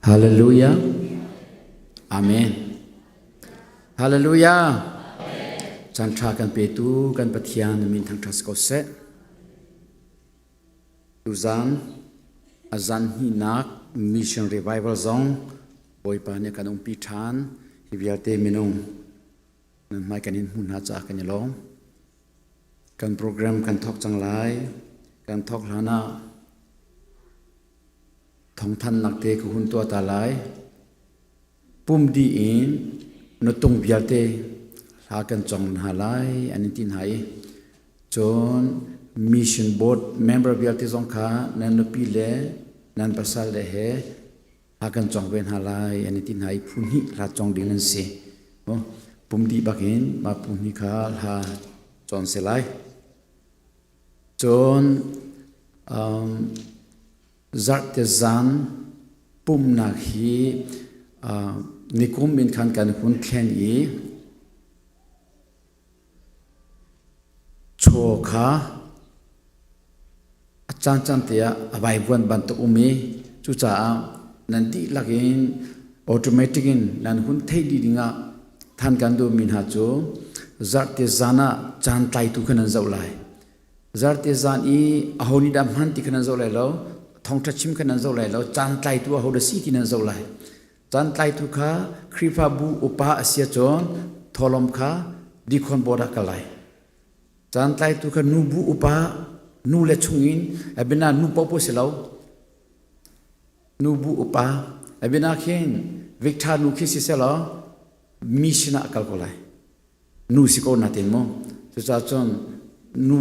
Hallelujah. Amen. Hallelujah. Caan ṭha kan petu kan Pathian na min thangṭhat si ko seh. Tuzan a zan hnihnak Mission Revival zong Bawipa nih kan umpi ṭhan. Hi vialte minung nan hmai kan in hmuh hna caah kan i lawm. Kan program kan thawk cang lai. Kan thawk hlan ah Thawngthanhnak te ka hun tuah ta lai. Pum dih in nutung vialte hla kan cong hna lai an in ti hna i cun mission board member vialte zong kha nan nupi le nan pasal le he hla kan cong ve hna lai an in ti hna i phu hnih hla cong ding nan si. Pum dih bakin mah phu hnih kha hla cawn si lai. Cun zarhte zan pumhnak hi nikum in khan kan hun thlen i chaw kha a caancaan te ah a vaivuan bantuk um i cucaah nan dihlak in automatic in nan hun theih dih dingah than kan duhmi hna cu zarhte zan ah caan tlaitu kha nan zoh lai. Zarhte zan i aho nih dah hman ti kha nan zoh lai lo, thawngṭha chim kha nan zoh lai lo, caan tlaitu aho dah si ti nan zoh lai. Caan tlaitu kha Khrihfabu upa a si ahcun thawhlawm kha deacon board ah kal lai. Caan tlaitu kha nubu upa nu le chungin abina nu popo si lo nubu upa abina khin Victor nu khi si selaw mi sinah a kal ko lai nu si ko na tin mu cucaah cun nu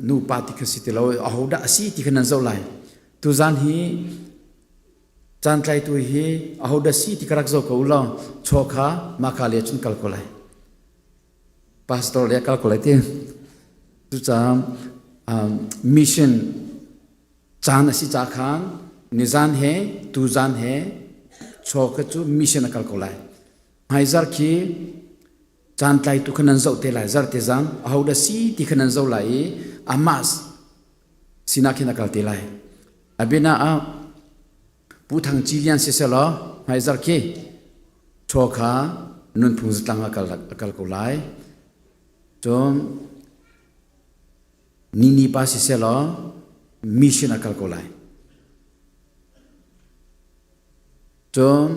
nu pa ti kha si ti lo aho dah a si ti kha nan zoh lai tuzan hi caan tlaitu hi aho dah si ti ka rak zoh ko law chaw kha maka le cun kal ko lai pastor le kal ko lai ti cucaah mission caan a si ca khan nizan he tuzan he chaw kha cu mission a kal ko lai hmaizar khi caan tlaitu kha nan zoh te lai zarte zan aho dah si ti kha nan zoh lai i amah sinah khin a kal te lai abina ah Pu Thang Ci Lian siselaw hmaizar khi chaw kha nunphung zatlang a kal a kal ko lai cun Nini pa siselaw mission a kal ko lai cun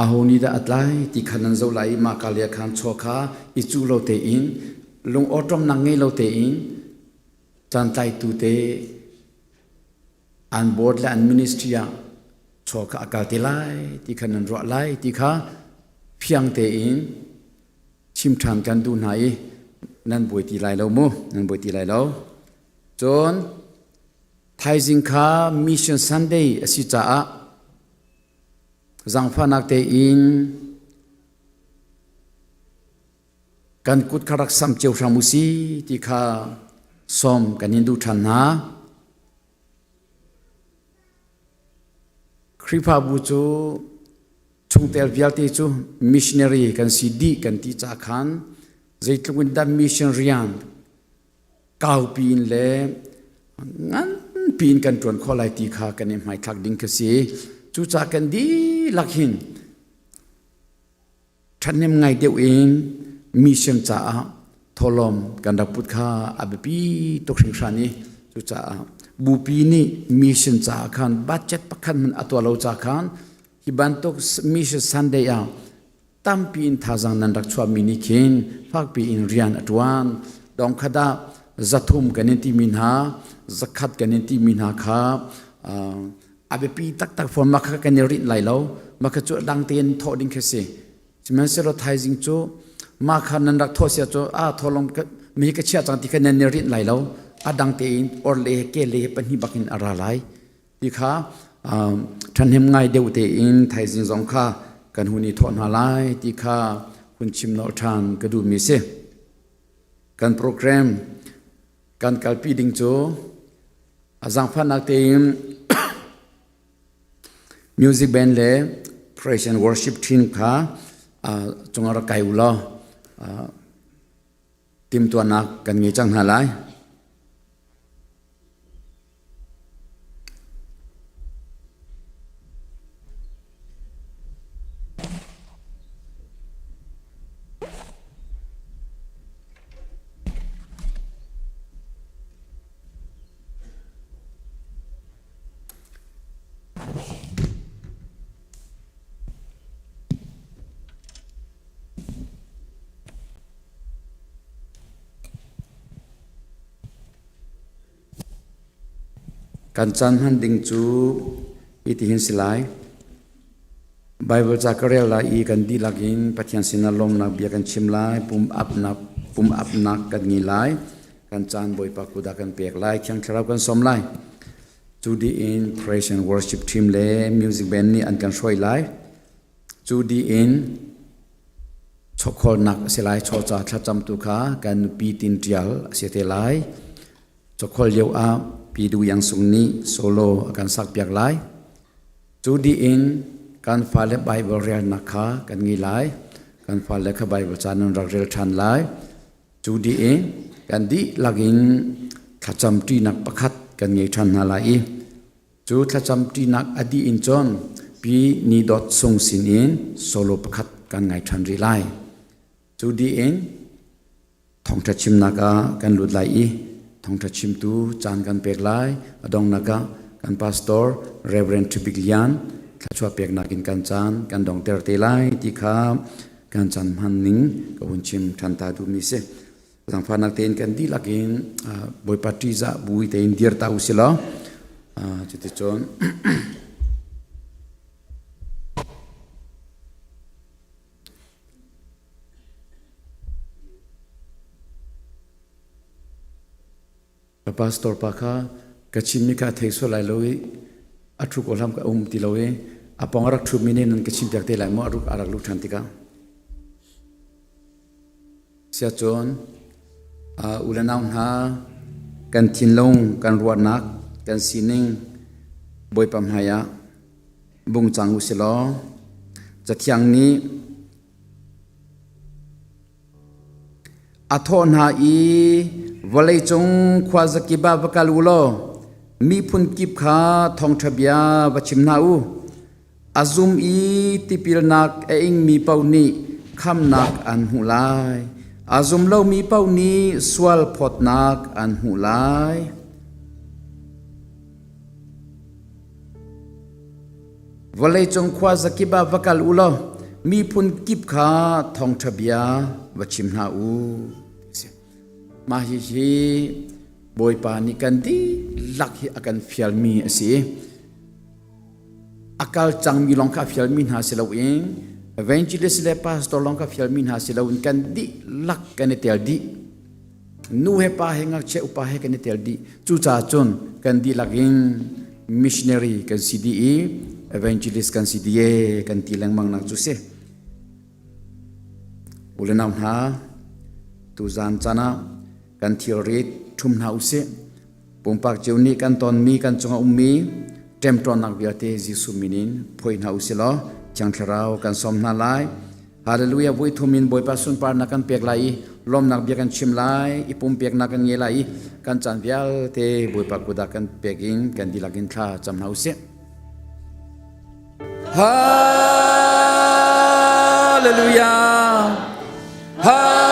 Aho nih dah a tlai ti kha nan zoh lai i mahka le khan chaw kha i cuh lo tein lung awṭawmnak ngei lo tein caan tlaitu te an board le an ministry ah chaw kha a kal te lai ti kha nan ruah lai ti kha fiang tein chim ṭhan kan duh hna i nan buai ti lai lo mu nan buai ti lai lo. Cun Thaizing kha Mission Sunday a si caah zaangfahnak tein kan kut kha rak sam cio hram u si ti kha sawm kan in duh ṭhan hna. Khrihfabu cu chungtel vialte cu missionary kan si dih kan ti ca khan zeitluk in dah mission rian kaupi in le nganpi in kan ṭuan khawh lai ti kha kan i hmaithlak ding kha si. Cucaah kan dihlak hin ṭhahnem ngai deuh in mission caah thawhlawm kan rak put kha a biapi tuk hringhran i cucaah bupi nih mission caah khan budget pakhat hmanh a tuah lo ca khan hi bantuk mission Sunday ah tampi in thazaang nan rak chuahmi nih khin fakpi in rian a ṭuan. Dongkhat ah 300 kan in timi hna, 100 kan in timi hna kha a biapi taktak fawn mah kha kan i rinh lai lo. Mah kha cu dang tein thawh ding khi si. Sihmanhsehlaw thaizing cu mah kha nan rak thawh sia cu a thawlong mi ka chia cang ti kha nan i rinh lai lo. A dang tein or le ke le pahnih bakin a ra lai. Ti kha ṭhahnem ngai deuh tein thaizing zong kha kan hun i thawh hna lai ti kha hun chim nolh ṭhan ka duhmi si. Kan program kan kalpi ding cu a zaangfahnak tein music band le praise and worship team kha cungah rak kai u law timhtuahnak kan ngei cang hna lai. Kan caan hman ding cu hitihin si lai. Baibal ca ka rel lai i kan dihlak in Pathian sinah lawmnak bia kan chim lai, pum apnak pum apnak kan ngei lai, kan caan Bawipa kut ah kan pek lai, Thiang Thlarau kan sawm lai. Cu dih in praise and worship team le music band nih an kan hruai lai. Cu dih in chawkhawlnak a si lai, chawca thlacamtu kha kan nupi tin ṭial a si te lai. Chawkhawl lio ah Pi Du Iang Sung nih solo a kan sakpiak lai. Cu dih in kan fale Baibal relnak kha kan ngei lai. Kan fale kha Baibal ca nan rak rel ṭhan lai. Cu dih in kan dihlak in thlacam ṭinak pakhat kan ngei ṭhan hna lai i cu thlacam ṭinak a dih in cun Pi Ni Dawt Sung sin in solo pakhat kan ngai ṭhan rih lai. Cu dih in Thawngṭha chimnak ah kan lut lai i thawngṭha chimtu caan kan pek lai. A donghnak ah kan pastor Reverend Ṭhibik Lian thluachuah peknak in kan caan kan dongter te lai ti kha kan caan hman ning ka hun chim ṭhan ta duhmi si. Zaangfahnak tein kan dihlak in Bawipa ṭihzah bu tein dir ta usih law cuticun Ka pastor pa kha ka chimmi kha a thei sual lai lo i a ṭhu ko hlam ka um ti lo i a pawng a rak ṭhumi nih nan ka chimpiak te lai maw a rak luh ṭhan tikah. Siacun u le nau hna kan thinlung kan ruahnak kan sining Bawipa hmai ah bung cang u si law Cathiang nih A thawh hna i vawleicung khuazakip ah va kal u law miphun kip kha thawngṭha bia va chim hna u. A zum i tipilnak a ingmi paoh nih khamnak an hmuh lai. A zum lomi paoh nih sual phawtnak an hmuh lai. Vawleicung khuazakip ah va kal u law miphun kip kha thawngṭha bia va chim hna u. Mah hihi Bawipa nih kan dihlak hi a kan fialmi a si. A kal cangmi lawng kha a fialmi hna si loin evangelist le pastor lawng kha fialmi hna si loin kan dihlak kan i tel dih. Nu he pa he ngakchia upa he kan i tel dih. Cucaah cun kan dihlak in missionary kan si dih i evangelist kan si dih e kan ti lengmang nak cu si. U le nau hna, tuzaan caan ah kan thilrit ṭhum hna usih. Pumpak cio nih kan tonmi kan cungah ummi ṭemṭawnnak vialte Jesuh min in phoi hna usih law Thiang Thlarau kan sawm hna lai. Hallelujah vui thum in Bawipa sunparnak kan pek lai i lawmnak bia kan chim lai i pumpeknak kan ngei lai i kan caan vialte Bawipa kut ah kan pek in kan dihlak in thla cam hna usih. Hallelujah. Hallelujah.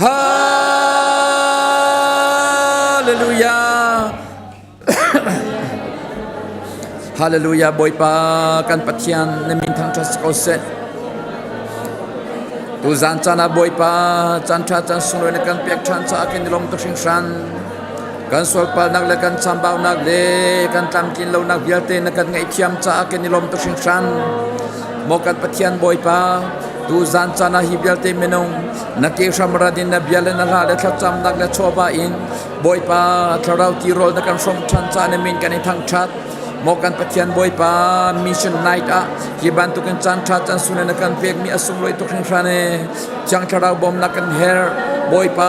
Hallelujah. Hallelujah Bawipa kan Pathian na min thangṭhat si ko seh. Tuzaan caan ah Bawipa caan ṭha caan sunglawi na kan pek ṭhan caah kan i lawm tuk hringhran. Kan sualpalnak le kan chambaunak le kan tlamtlin lonak vialte na kan ngaihthiam caah kan i lawm tuk hringhran. Maw kan Pathian Bawipa, tuzaan caan ah hi vialte minung na ke hram rat in na bia le na hla le thlacamnak le chawva in Bawipa thlarau tirawl na kan hrawmh ṭhan caah na min kan i thangṭhat. Maw kan Pathian Bawipa mission night ah hi bantukin caan ṭha caan sung na kan pekmi a sunglawi tuk hringhran e. Thiang Thlarau bawmnak kan herh. Bawipa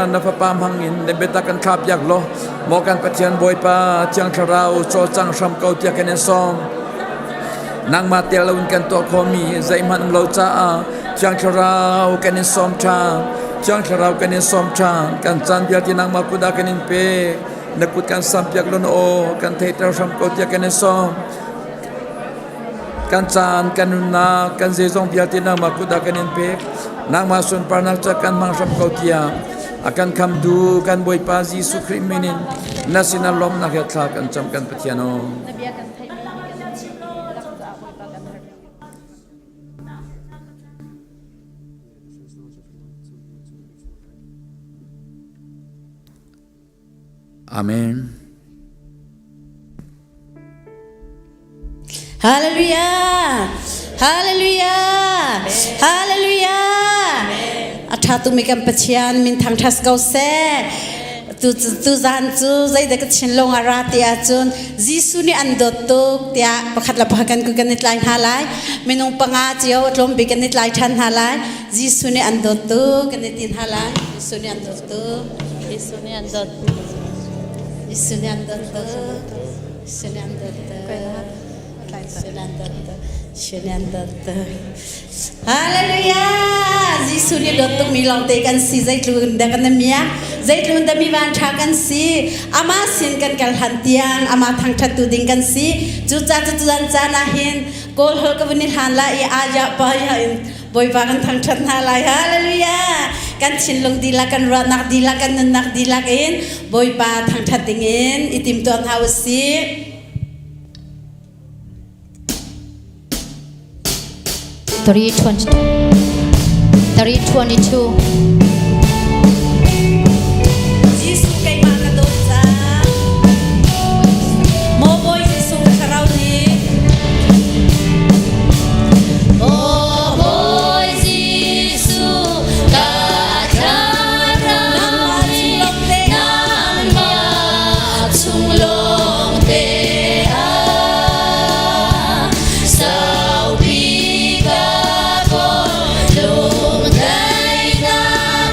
na fapa hmang in na biatak kan thlah piak law maw kan Pathian Bawipa Thiang Thlarau cawlcang hram ko tiah kan in sawm. Nangmah tel loin kan tuah khawhmi zeihmanh um lo caah Thiang Thlarau kan in sawm ṭhan. Thiang Thlarau kan in sawm ṭhan. Kan caan vialte nangmah kut ah kan in pek. Na kut kan sampiak law na aw kan theihter hram ko tiah kan in sawm. Kan caan, kan nunnak, kan zeizong vialte nangmah kut ah kan in pek. Nangmah sunparnak ca kan hmang hram ko tiah a kan khamtu kan Bawipa Jesuh Khrih min in na sinah lawmhnak he thla kan cam kan Pathian aw. Na bia kan theihmi hi kan lak caah Bawipa kan herh. Amen. Hallelujah! Hallelujah! Hallelujah! A ṭha tukmi kan Pathian min thangṭhat ko seh. Tu tu zan cu zeidah ka thinlung a ra ti ahcun Jesuh nih an dawt tuk tiah pakhat le pakhat kan kan i tlai hna lai. Minung panga cio a tlawm bik kan i tlai ṭhan hna lai. Jesuh nih an dawt tuk kan i ti hna lai. Jesuh nih an dawt tuk. Jesuh nih an dawt. Jesuh nih an dawt tuk. Hallelujah! Jesuh nih dawt tukmi lawngte kan si zeitluk in dah kan miak zeitluk in dah mi van ṭha kan si amah sin kan kal hlan tiang amah thangṭhat tu ding kan si cucaah cu caan caan ah hin kawl holh ka vun i hlan lai i aya pa ya in Bawipa kan thangṭhat hna lai. Hallelujah! Kan thinlung dihlak, kan ruahnak dihlak, kan nunnak dihlak in Bawipa thangṭhat dingin i timtuah hna u sih. 322 322 Jesuh keimah ka dawt cang. Maw Bawi Jesuh ka thlarau nih Maw Bawi Jesuh ka thlarau nih nangmah chung lawng te ah saupi ka kawl lungdaihnak.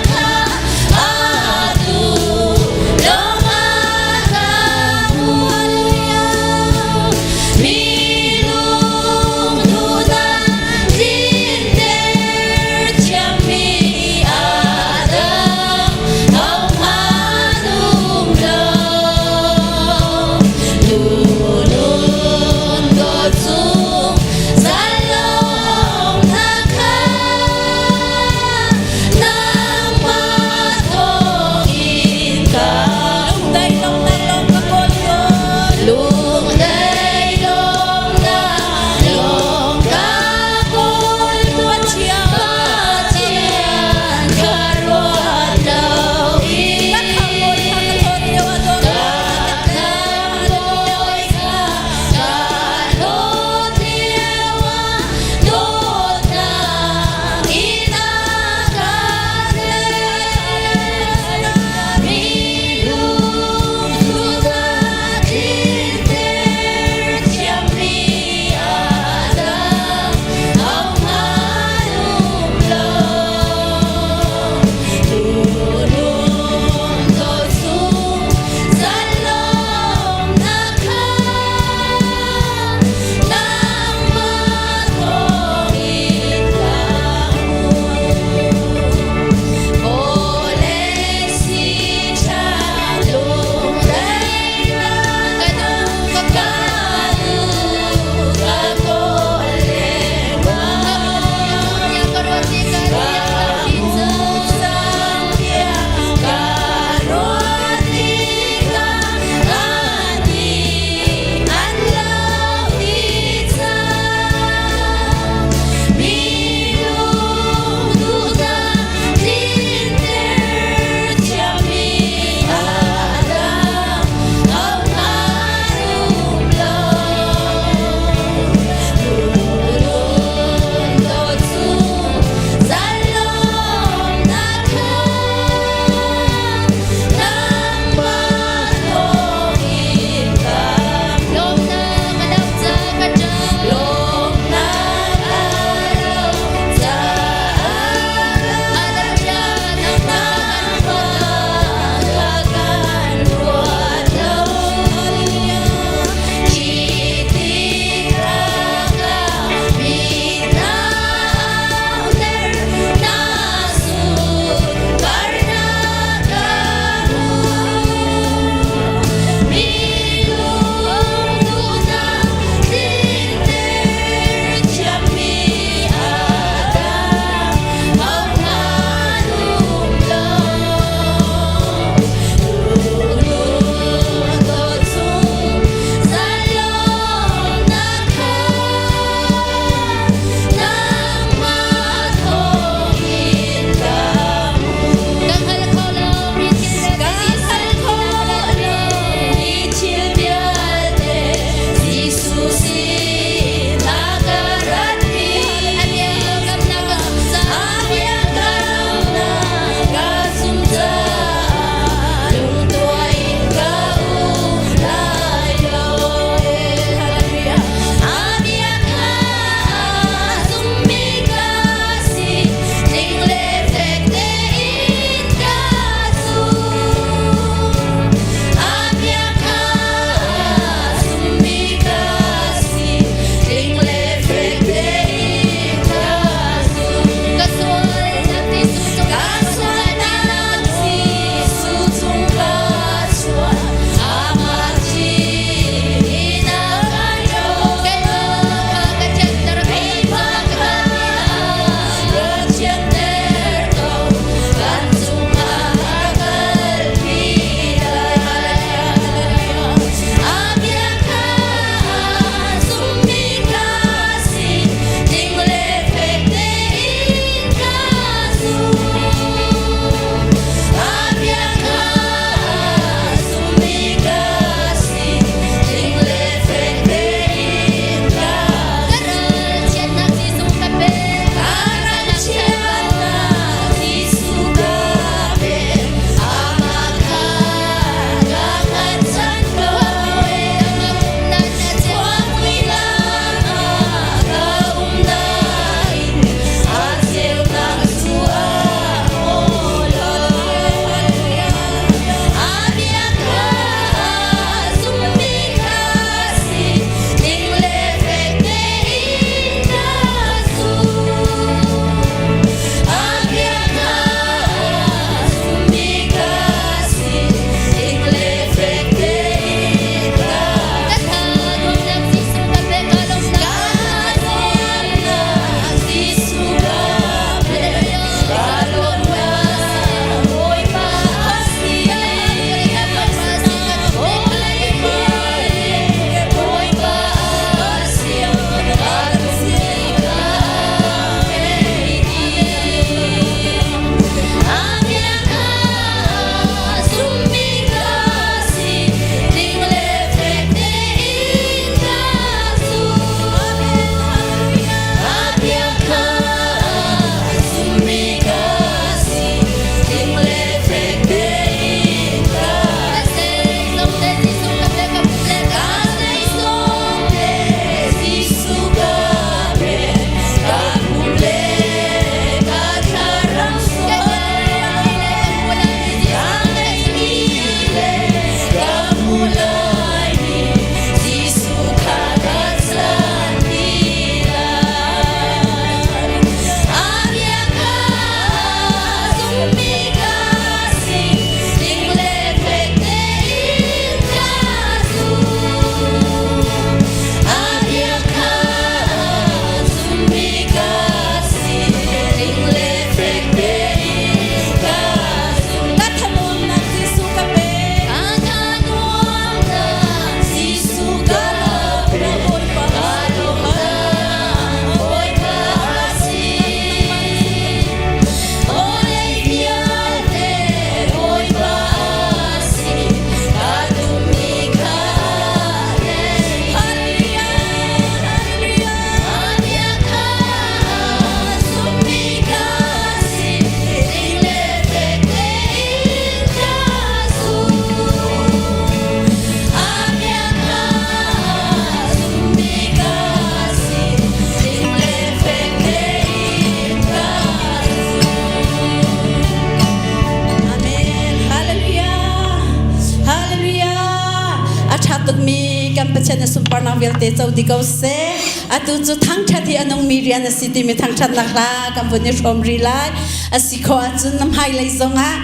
kan Pathian na sunparnak vialte co di ko seh. Atu cu thangṭhat hi a nungmi rian a si timi thangṭhatnak hla kan vun i hrawm rih lai. A si khawh ahcun na hmailei zongah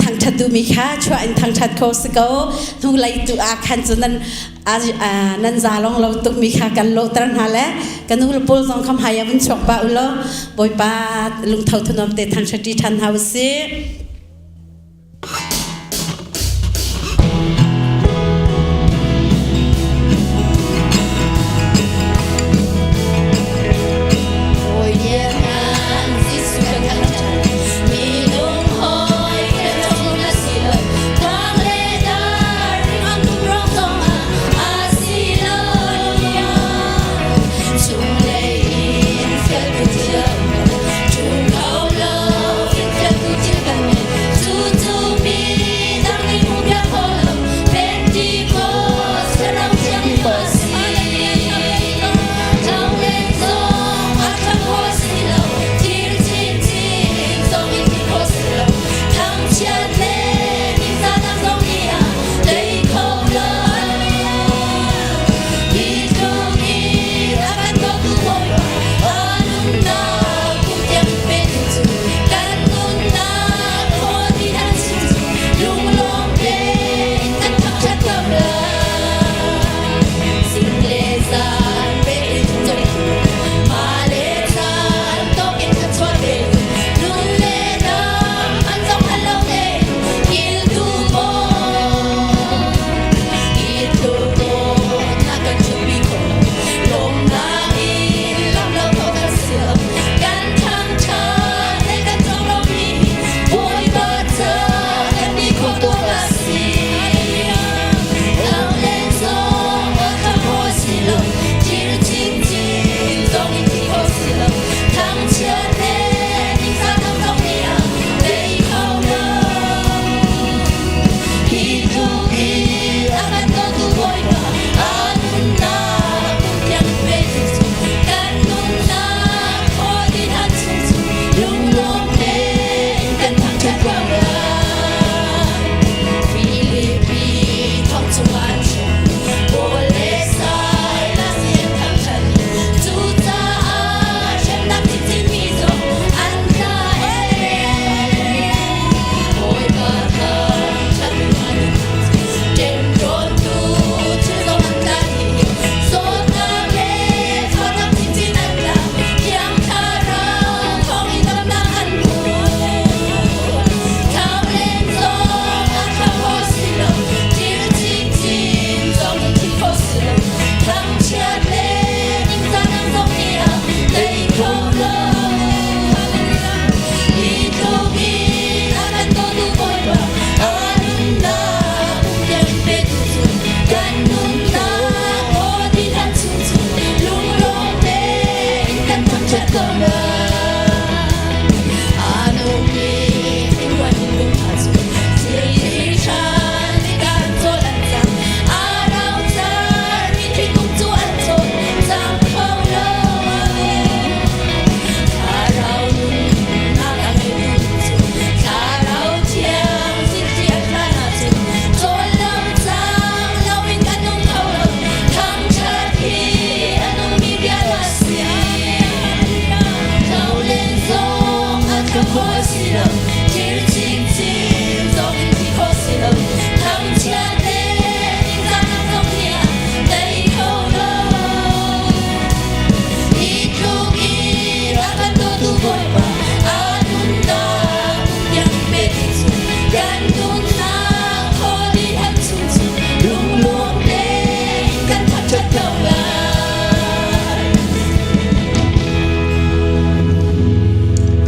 thangṭhat duhmi kha chuah in thangṭhat kho si ko. Hnulei tu ah khan cu nan nan za long lo tukmi kha kan lawhter hna le ka nu le pawl zong kha hmai ah vun chuak pah u law Bawipa lungtho thunuam te thangṭhat ṭi ṭhan hna u sih.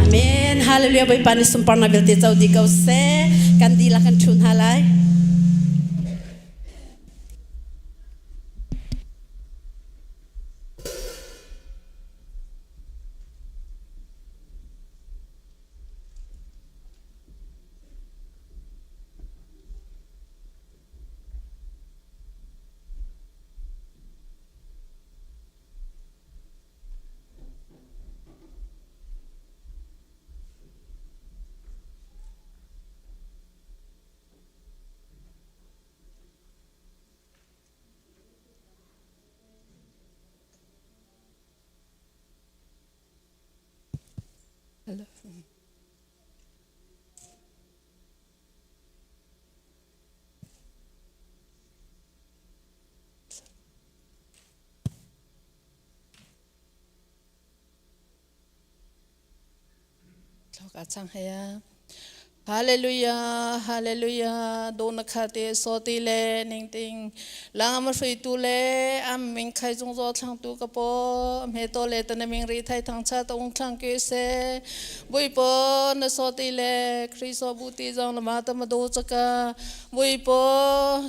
Amen. Hallelujah. Bawipa nih sunparnak vialte co dih ko seh. Kan dihlak kan ṭhu hna lai. Thloka chang haya. Hallelujah, hallelujah. Do na kha te so ti le ning ting. Lang ama hrui tu le am ming khai zung zo thlang tu ka po. Am he to le ta na ming ri thai thang cha ta ung thlang ke se. Bui po na so ti le Kristo bu ti zong na ma ta ma do chaka. Bui po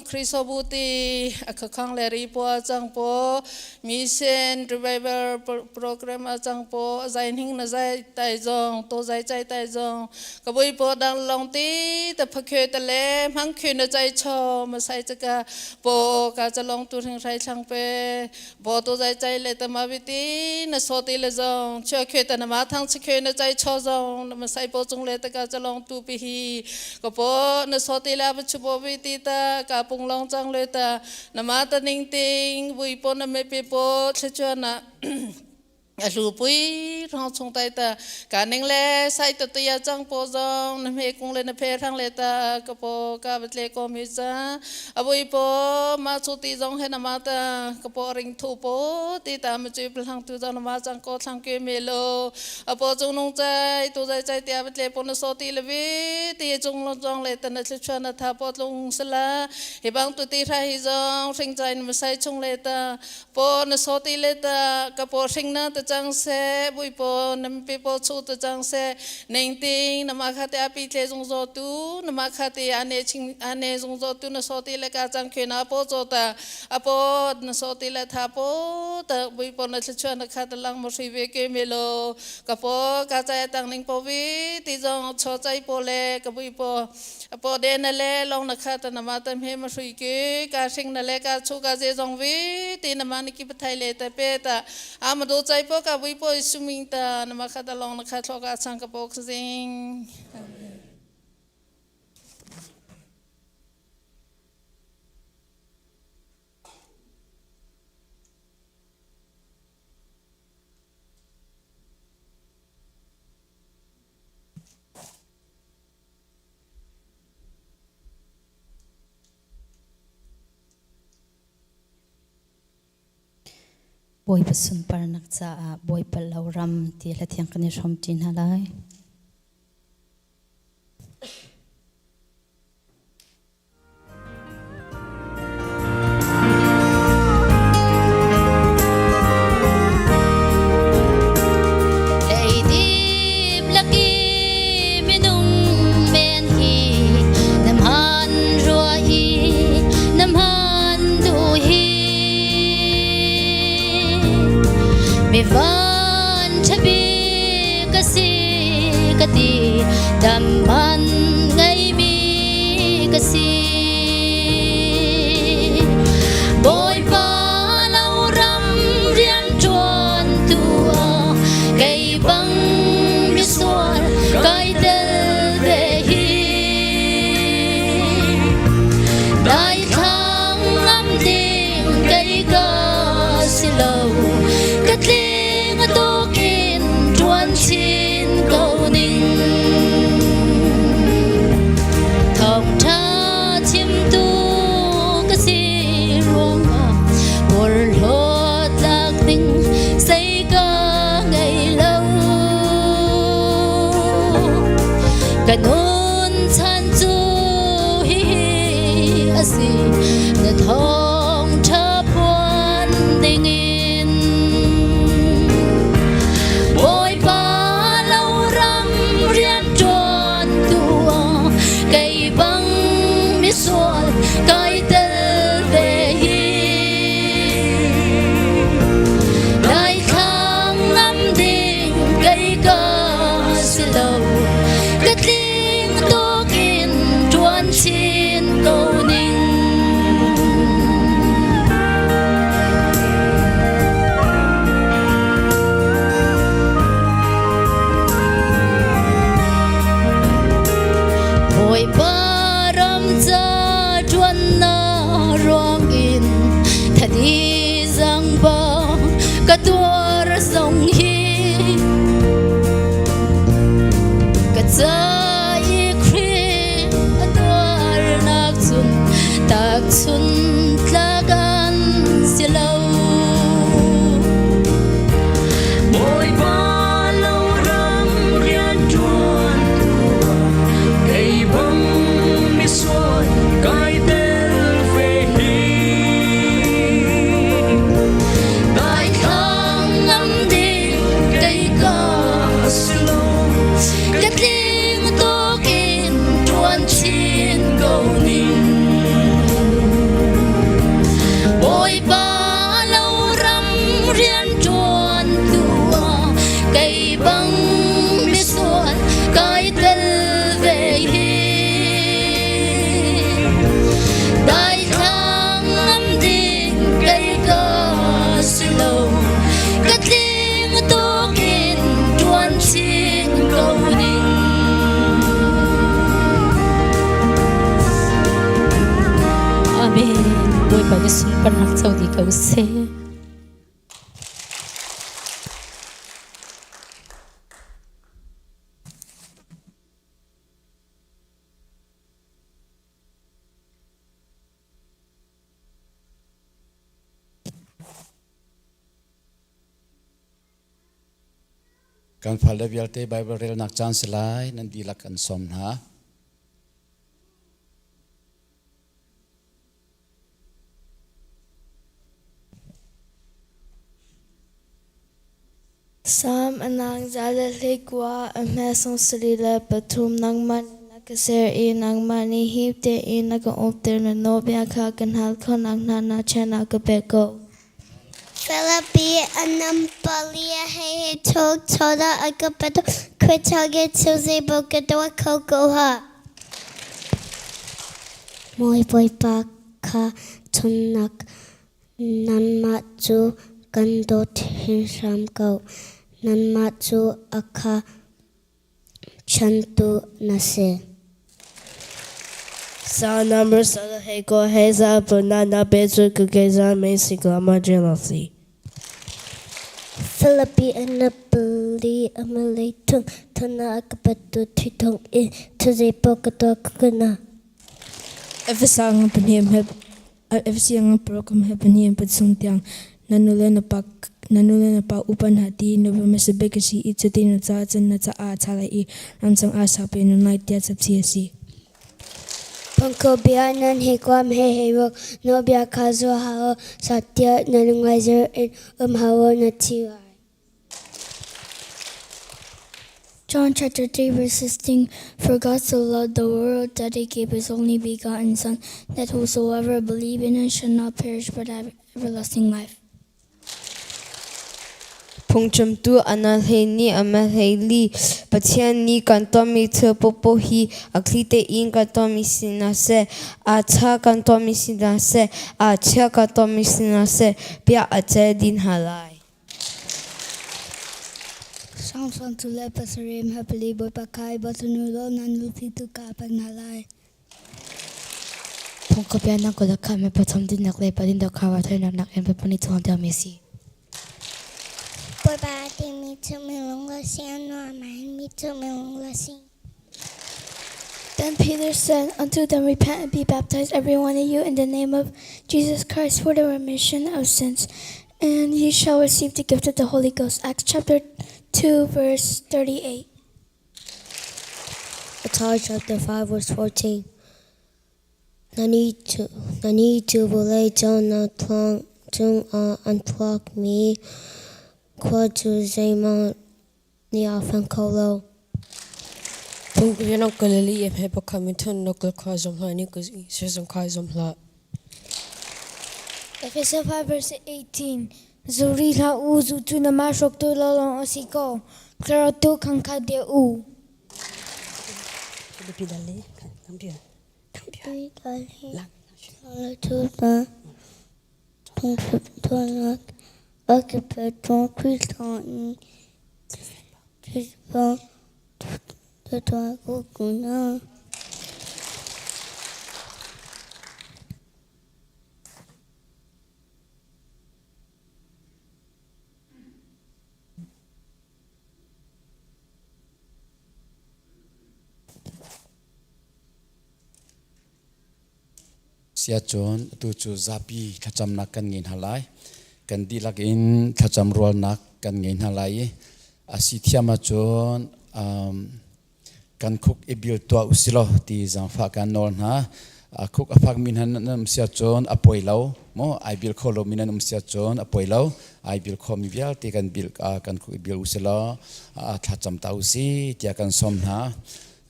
Kristo bu ti akhakhang le ri po chang po. Mission Revival program a cang po zai hning na zai tai zong to zai chai tai zong ka bui po dang long ti ta phakhe ta le mang khe na chai cho ma sai chaka po ka chalong tu hring rai thlang pe bo to zai chai le ta ma bi ti na so ti le zong chua khe ta na ma thang chi khe na chai cho zong na ma sai po chung le ta ka chalong tu pi hi ka po na so ti la ba chu bo bi ti ta ka pung long chang le ta Nama ta ning ting vui po na me pe po thlechuan na a hlu pui rong chung tai ta ka ning le sai ta tia chang po zong na me kung le na phe thang le ta ka po ka batle ko mi cha abui po ma chu ti zong he na ma ta ka po ring thu po ti ta ma chu plang tu zong na ma chang ko thlang ke me lo apo chung nung chai tu zai chai tia batle po na so ti le vi ti chung long zong le ta na thlechuan na tha po tlung sala Hi bang tu ti hra hi zong hring chai na masai chung le ta po na so ti le ta ka po hring na ta chang se bui po na pi po chu ta chang se ning ting na ma kha te api tle zung zo tu na ma kha te ane ching ane zung zo tu na so ti le ka chang khe na po zo ta apo na so ti le tha po ta bui po na thla chuan na kha ta lang mo hri ve ke me lo ka po ka chai tang ning po vi ti zong cho chai po le ka bui po Apo de na le long na kha ta na ma tam he ma shui ke ka sing na le ka chu ka je jong vi ti na ma ni ki pathai le ta pe ta a ma do chai po ka vui po suming ta na ma kha ta long na kha thlo ka chang ka pok jing. Bawipa sunparnak caah Bawipa lo ram ti hla thiang kan i hrawmṭi hna lai. Leidip laki minung men hi nam han rua hi nam han du hi mi van thabi ka si ka ti dam man ngai mi ka si Bawipa lo ram rian ṭuan tu ah kei bang misual kai tel ve hi dai thang ngam ding kei ka si lo ka tling a tukin ṭuan chin ko ning Thawngṭha chimtu ka si ruangah porhlawt tlak ding zei ka ngei lo. Ka nun chan cu hihi a si, na thawngṭha phuan dingin. Bawipa lo ram rian ṭuantu ah kei bang misual kai tel ve hi. Daithlang ngam ding kei ka si lo, ka tling tukin ṭuan chin ko ning. Bawipa ram ca ṭuannak ruangin thadi zangba ka tuar zong hi. ko seh. Kan fale vialte Baibal relnak caan si lai nan dihlak kan sawm hna. Salm anang za le hleikua a hme 73 nangmah nih na ka ser i nangmah nih hip tein na ka umter na nawlbia kha ka hngal kho nakhnga na chan ah ka pek ko. Philippi anampalia he tok toda agapeto kwitage tuze bokadoa kokoha. Mawi Bawipa kha chonnak Nanmah cu kan dawt hringhran ko. Nanmah cu a ka chantu na si. Sa number sa he ko he za banana bezu kugeza me siglama jealousy. Philippi anapali amaletung tana akapatu thitong i tuzepo kato kukuna. Efesang pahnih Efesiang program he pahnih pathum tiang na nu le na pa na nu le na pa upa hna ti nupi hmasa bik a si i cuti na caah cun na caah a ṭha lai i ramchung ah saupi nun lai tiah capci a si. Pangko bia nan he kuam he he ruk no bia kha zu hao satya na lungai zer in um hao na thi lai. John chapter 3 verse 16 For God so loved the world that he gave his only begotten Son, that whosoever believe in him shall not perish but have everlasting life. Phungchimtu Anal nih Amalheli Pathian nih kan tuahmi thil paohpaoh hi a thli tein kan tuahmi si hna seh, aa ṭha kan tuahmi si hna seh, aa chia kan tuahmi si hna seh, bia a cel dih hna lai. Samson cu le pasarih hmapali Bawipa kha i bochan u law nan lufi tu ka pek hna lai. Phungkhapianak kul kha mi pathum dinnak le padin kha raithawinak nak in pahnih chuang tiangmi a si. Bawipa timi cu minung la si a nuam mi cu minung la si. Then Peter said unto them, Repent and be baptized, every one of you, in the name of Jesus Christ for the remission of sins, and ye shall receive the gift of the Holy Ghost. Acts chapter 2, verse 38. Atar chapter 5 verse 14. Nannih cu vawlei cawhnak thluang cungah an thlakmi khua cu zeihmanh nih a feng kho lo. Phungrian Galilee he pakhat mithun nokal kha zum hlah ni sizung kha zum hlah. Efesa 5 verse 18 Zuri hlah u zu cu nama hrawktu lawlawng a si ko thlarau tu khang kha deuh u. Siacun atu cu zapi thlacamnak kan ngei hna lai. Kan dihlak in thlacam rualnak kan ngei hna lai i a si thiam ahcun um, kan khuk i bil tuah usilaw ti zaangfah kan nawl hna. A khuk a fakmi hna nan um si ahcun a poi lo maw ai bil kho lomi nan um si ahcun a poi lo ai bil khomi vialte kan bil kan khuk i bil usilaw thlacam ta usi tiah kan sawm hna.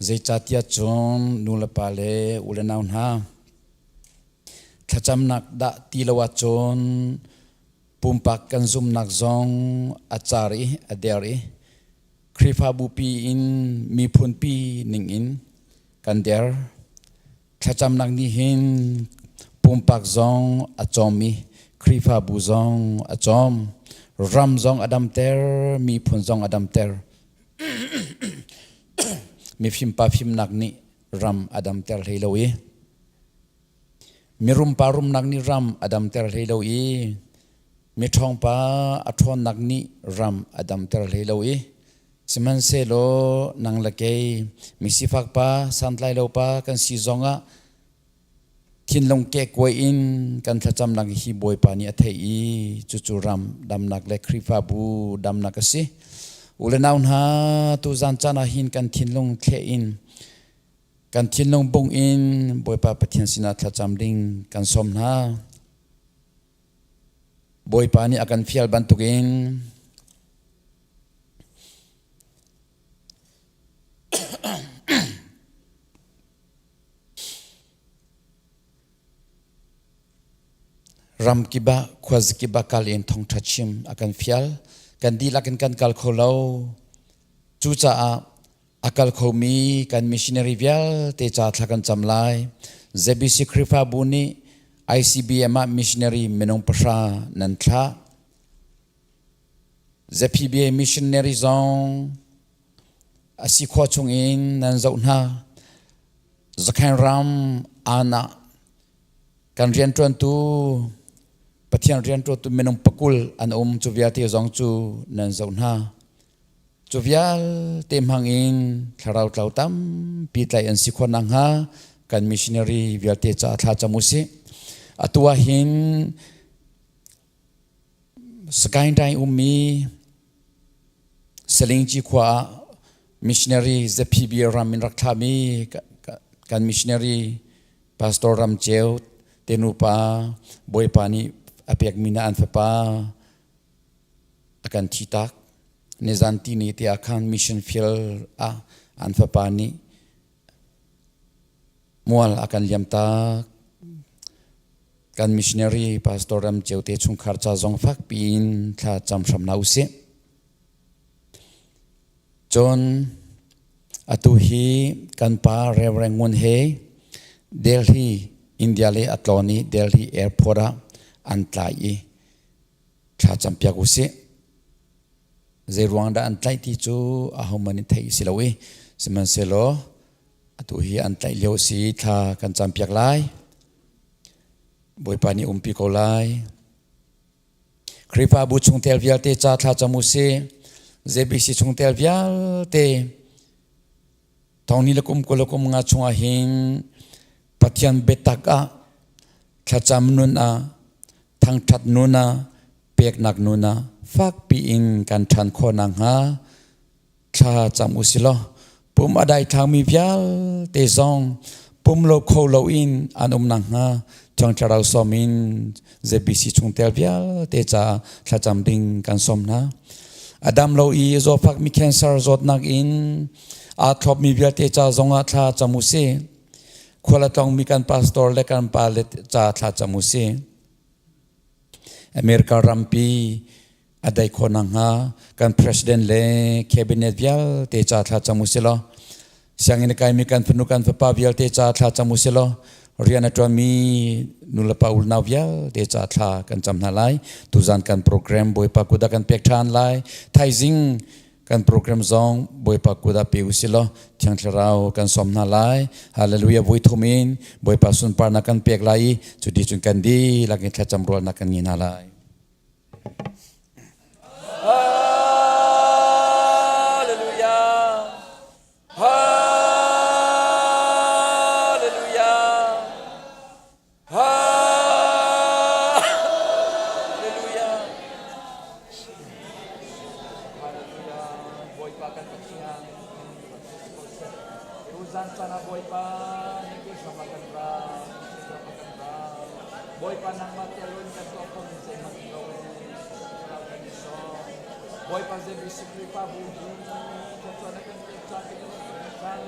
Zeicahtiah cun nu le pa le u le nau hna thlacamnak dah ti lo ahcun pumpak kan zumnak zong a car i a der i Khrihfabu pi in miphun pi ning in kan der. Thlacamnak nih hin pumpak zong a cawm i Khrihfabu zong a cawm. Ram zong a damter, miphun zong a damter. Mifim pa fimnak nih ram a damter hlei lo i. Mirum pa rumnak nih ram a damter hlei lo i miṭhawng pa a ṭhawnnak nih ram a damter hlei lo i sihmanhsehlaw nang le kei misifak pa santlai lo pa kan si zongah thinlung kekkuai in kan thlacamnak hi Bawipa nih a theih i cucu ram damnak le Khrihfabu damnak a si. U le nau hna tuzan caan ah hin kan thinlung thleh in kan thinlung bung in Bawipa Pathian sinah thlacam ding kan sawm hna. Bawipa nih a kan fial bantukin ram kip ah khuazakip ah kal in thawngṭha chim a kan fial. Kan dihlak in kan kal kho lo. Cucaah a kal khomi kan missionary vialte ca thla kan cam lai. ZBC Khrihfabu nih ICBM ah missionary minung pahra nan thlah. ZPBA missionary zong a si khawh chungin nan zoh hna. Zakhain ram aan ah kan rianṭuantu Pathian rianṭuantu minung pakul an um cu vialte zong cu nan zoh hna. Cu vialte hmang in thlarau tlau tampi tlaih an si khawh nakhnga kan missionary vialte caah thla cam usih. Atu ah hin Sagaing ummi Salingci khua ah missionary ZPB ram in rak thlami kan missionary Pastor Ram Ceu te nupa Bawipa nih a pekmi na an fapa a kan thi tak. Nizan ti ni te ah khan mission field ah an fapa nih mual a kan liam tak. Kan missionary Pastor Ram Ceu te chungkhar ca zong fak piin thla cam hram hna usih. Cun atu hi kan pa Reverend Ngun He Delhi India le a tlawn i Delhi airport ah an tlai i thla campiak usih. Zei ruang dah an tlaih ti cu ahohmanh nih theih si lo i sihmanhsehlaw atu hi an tlaih lio si thla kan campiak lai. Bawipa nih umpi ko lai. Khrihfabu chungtel vialte ca thla cam usih. ZBC chungtel vialte thong ni le kum 20 le kum nga chungah hin Pathian biatak ah thlacam nun ah thangṭhat nun ah peknak nun ah fakpi in kan ṭhan khawh nakhnga thla cam usilaw pum a daithlangmi vialte zong pum lo kho loin an um nakhnga Thiang Thlarau sawm in ZBC chungtel vialte caah thlacam ding kan sawm hna. A dam lo i zawfakmi cancer zawtnak in aa thlopmi vialte ca zongah thla cam usih. Khual a tlawngmi kan pastor le kan pa le ca thla cam usih. America rampi a dai khawh nakhnga kan president le cabinet vialte ca thla cam usih law sianginn a kaimi kan fanu kan fapa vialte ca thla cam usih law rian a ṭuanmi nulepa unau vialte ca thla kan cam hna lai. Tuzan kan program Bawipa kut ah kan pek ṭhan lai. Thaizing kan program zong Bawipa kut ah pe usih law Thiang Thlarau kan sawm hna lai. Hallelujah vui thum in Bawipa sunparnak kan pek lai i cuti cun kan dihlak in thlacam rualnak kan ngei hna lai. Hallelujah. Hallelujah. Hallelujah. Hallelujah. Bawipa kan Pathian. Tuzan caan ah Bawipa nih kei hram ah kan ra, kei hram ah kan ra. Bawipa nangmah telun kan tuah khomi zeihmanh um lo e. Thlarau kan i sawm. Bawipa ZBC Khrihfabu hi thluachuah na kan pek caah kan i lawm tuk hringhran.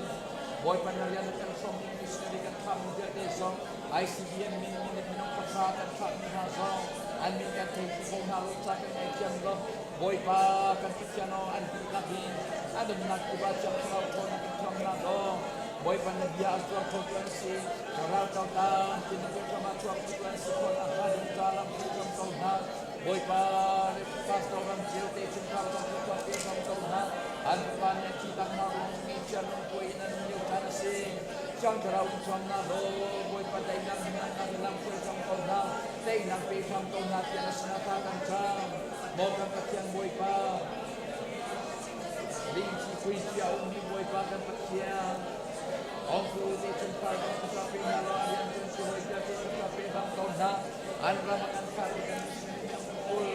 Bawipa na rian na kan hrawmmi missionary kan thlahmi vialte zong ICBM min minute minung pahra kan thlahmi hna zong an min kan thei ti kho hna lo ca kan ngaithiam law Bawipa kan Pathian aw an dihlak in an umnak kip ah Thiang Thlarau ṭhawnnak in thuam hna law Bawipa na bia a zuar khotu an si thlarau tlautan ti na biakam ah chuak khotu an si khawh nakhnga ding ca lam hruai ko hna Bawipa le pastor ram cio te chungkhar zong thluachuah pe hram ko hna an fapa nih a thi tak hna ruang ngeichia lungkuai in an um lio caan a si. Thiang Thlarau in thuam hna law Bawipa daihnak himnak in lamhruai hram ko hna, teinak pe hram ko hna tiah na sinah thla kan cam. Maw kan Pathian Bawipa, lingthi puithi a ummi Bawipa kan Pathian, Ongku te chungkhar kan thla pe hna law a rian kan si hawi vialte thla pe hram ko hna. An ram a kan thlah i kan kul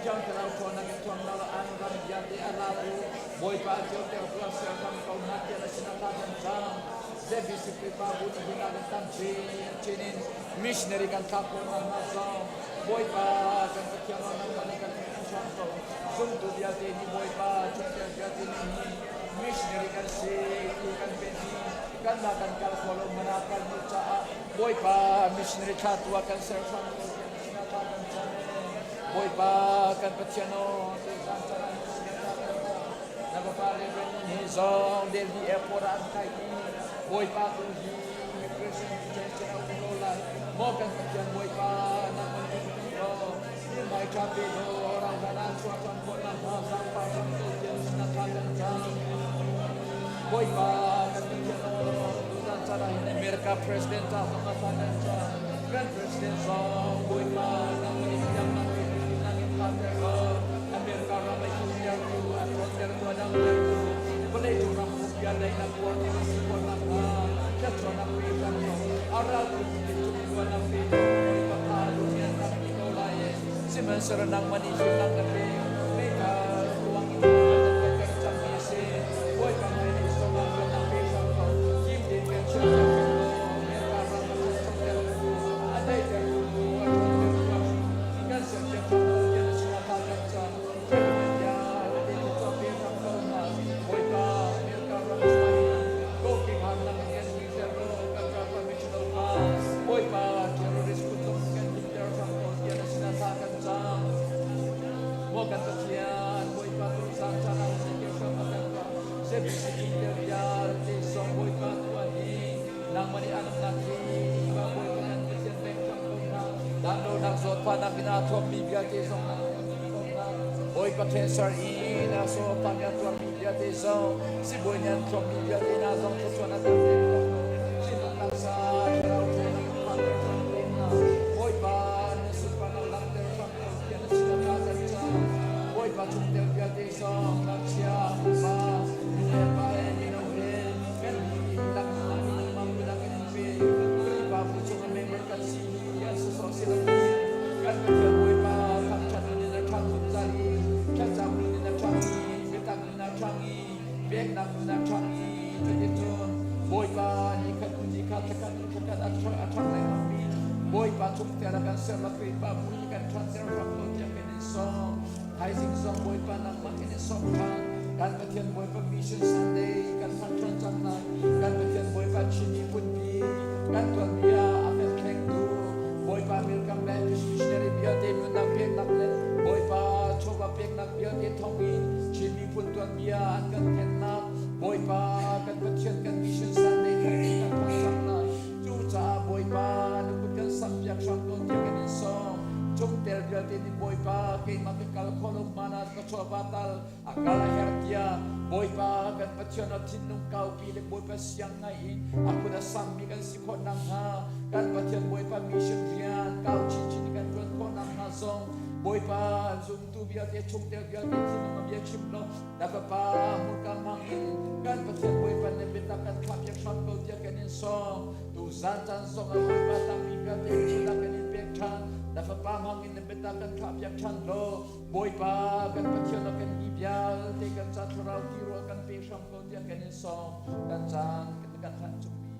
Thiang Thlarau ṭhawnnak in thuam hna law an ram vialte a la u. Bawipa a ceuter tuah ser hram ko hna tiah na sinah thla kan cam. ZBC Khrihfabu nih hin a kan tam chin in missionary kan thlak khawh nakhnga zong Bawipa kan Pathian aw nangmah nih kan hram ko. Zumtu vialte nih Bawipa chungtel vialte nih hi missionary kan si ti kan pen hi kanmah kan kal kho lo hmanh ah kan duh caah Bawipa missionary thla tu ah kan ser hram ko tiah na sinah thla kan cam. Bawipa kan Pathian aw tuzaan caan ah na sinah thla kan cam. Na fapa Reverend hi zong Delhi airport ah an kai i Bawipa tu hi immigration detention a um ko lai. Maw kan Pathian Bawipa nangmah nih kan law mihmai ṭha pe law rauhhlan ah chuah ṭhan khawh nakhnga zaangfah hram ko tiah na sinah thla kan cam. Bawipa kan Pathian aw tuzaan caan ah hin America President ca zong ah thla kan cam. Kan President zong Bawipa nangmah nih thiangnak pe nang in phanter law America ram a himtertu a ṭhawntertu a damtertu vawleicung ram pumpi ah daihnak uar ti si khawh nakhnga thluachuahnak pe hram ko. A ralkap cung tuahnak pe ko. Bawipa kha dunian tampi ko lai i sihmanhsehlaw nangmah nih himnak na pek. Meithal ruang in kan kan cangmi a si. Bawipa hmailei zongah luatnak pe hram ko. Him tein kan chiahter hram ko. America ram a ṭhanchotertu, a daihtertu, a ṭhawntertu ah kan sersiam hram ko tiah na sinah thla kan cam. Zawtfahnak in aa thuammi vialte zong Bawipa cancer i na sawpa mi a tuarmi vialte zong sibawi nih an thlopmi vialte hna zong thluachuahnak kan pek ko. Thinlung taksa thlarau ṭhawnnak in phanter hram ko hna. Bawipa na sunparnak langhter hram ko tiah na sinah thla kan cam. Bawipa chungtel vialte zong ngakchia, upa, nu le pa he mino he kan dihlak nangmah kudah kan in pe. Khrihfabu chung a member kan si hi an sawsawh si lo kan Pathian Bawipa thangṭhat nun in a ṭhang zungzal i thlacam nun in a ṭhang i biatak nun a ṭhang i peknak nun a ṭhang i cuticun Bawipa ni khat hnu ni khat thlakhat hnu thlakhat a ṭhang lengmangmi Bawipa chungtel a kan ser la Khrihfabu hi kan ṭhanter hram ko tiah kan in sawm. Thaizing zong Bawipa nangmah kan in sawm ṭhan. Kan Pathian Bawipa Mission Sunday kan hman ṭhan cang lai. Kan Pathian Bawipa Chin miphunpi kan tuanbia a kan thlengtu Bawipa Milkam Baptist Missionary vialte nunnak peknak le Bawipa chawva peknak vialte thawngin Chin miphun tuanbia an kan thlennak Bawipa kan Pathian kan Mission Sunday thawngin kan hman cang lai. Cucaah Bawipa na kut kan samhpiak hram ko tiah kan in sawm. Chungtel vialte nih Bawipa keimah ka kal khawh lo hmanh ah ka chawva tal a kal a herh tiah Bawipa kan Pathian a thinlung kaupi le Bawipa siang ngai in a kut a sammi kan si khawh nakhnga kan Pathian Bawipa mission rian kau chinchin in kan ṭuan khawh nakhnga zong Bawipa zumtu vialte chungtel vialte thinlung a bia chim law na fapa hmurka hmang in kan Pathian Bawipa nih biatak kan thlahpiak hram ko tiah kan in sawm. Tu zan caan zong ah Bawipa tangmi vialte thilak kan in pek ṭhan. Na fapa hmang in na biatak kan thlahpiak ṭhan law Bawipa kan Pathian ah kan mi vialte kan ca thlarau tirawl kan pe hram ko tiah kan in sawm. Kan caan kan hlan chungmi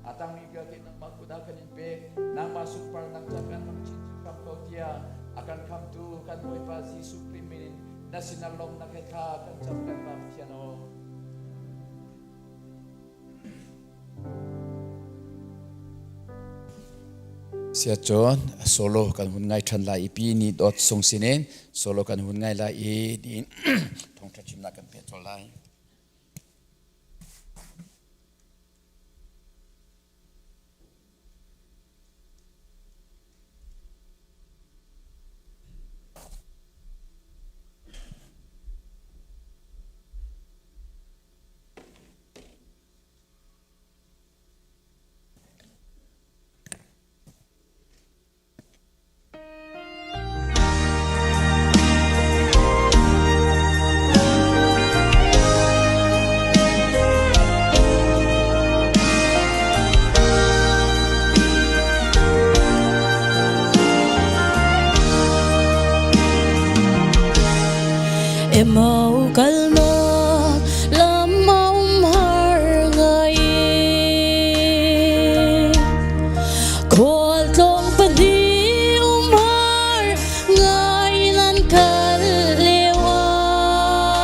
a tangmi vialte nangmah kut ah kan in pek. Nangmah sunparnak ca kan hmang chinchin hram ko tiah a kan khamtu kan Bawipa Jesuh Khrih min in na sinah lawmhnak he thla kan cam kan Pa Pathian aw. Siacun solo kan hun ngai ṭhan lai i pi ni dawt sung sinin solo kan hun ngai lai i tiin thawngṭha chimnak kan peh colh lai. Emau kalnak lam a um har ngai Khualtlawng pahnih um har ngai nan kal lio ah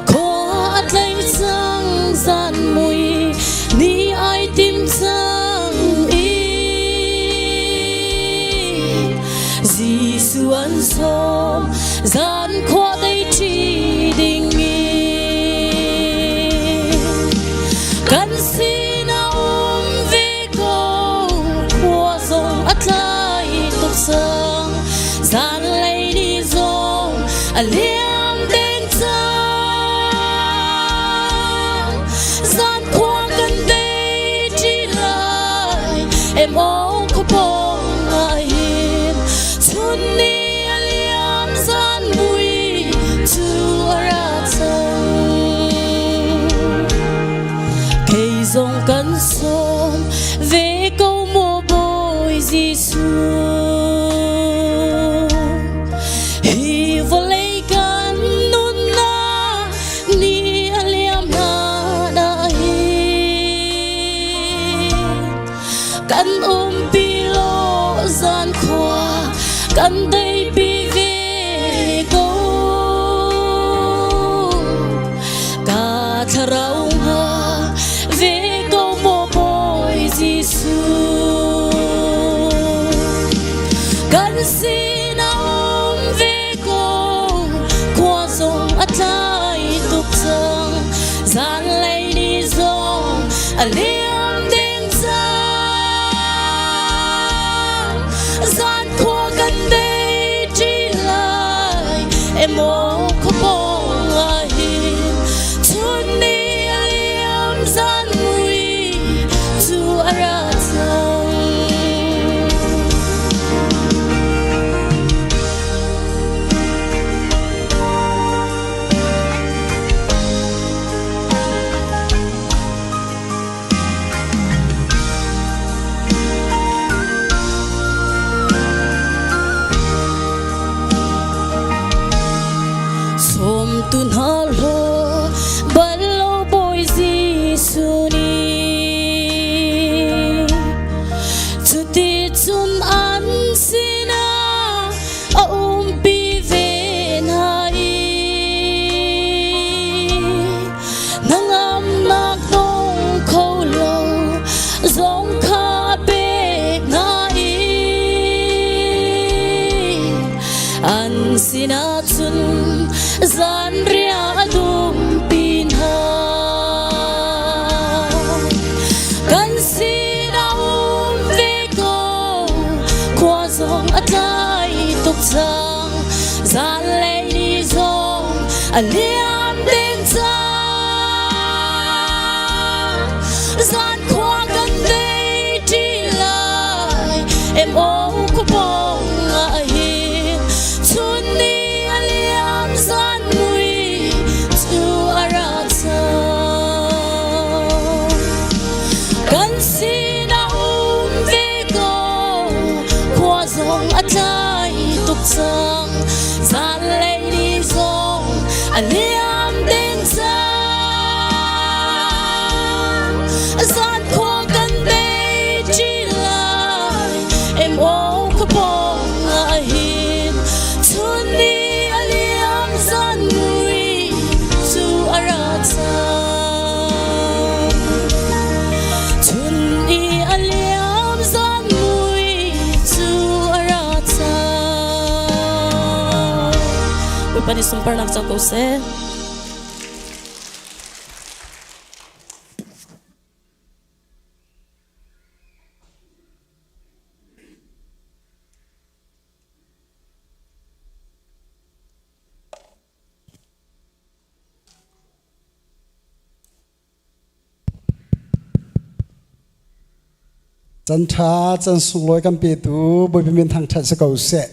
Khua a tlai cang zan mui ni ai tim cang i Jesuh an sawm zan khua dei ṭi ding Kan sinah um ve ko khua zong a tlai tuk cang zanlei ni zong a liam deng cang zan khua kan dei ṭi lai em aw khuapawng ah hin chun ni a liam zan mui cu a ra cang kei zong kan sawm ve ko maw Bawi Jesuh hi vawlei kan nunnak ni a liam hlan ah hin kan umpi law zan khua kan deipi ve ko ka thlarau nga ve ko maw Bawi Jesuh kan sinah um ve ko khua zong a tlai tuk cang zanlei ni zong a liam deng cang zan khua kan dei ṭi lai emaw khuapawng ah hin chun ni a liam zan mui cu a ra cang. Sawmtu hna hlaw bal lo Bawi Jesuh nih cuticun an sinah a umpi ve hna i hnangamnak dong kho lo zong kha pek hna i an sinah cun zanriah a dumpi hna. Kan sinah um ve ko khua zong a tlai tuk cang zanlei ni zong a liam deng cang zan khua kan dei ṭi lai em aw khuapawng ah hin chun ni a liam zan mui cu a ra cang kan sinah um ve ko khua zong a tlai tuk cang zanlei ni zong a liam deng cang zan khua kan dei ṭi lai em aw khuapawng ah hin chun ni a liam zan mui cu a ra cang chun ni a liam zan mui cu a ra cang Bawipa nih sunparnak co ko seh. Can ṭha can sunglawi kan petu Bawipa min thangṭhat si ko seh.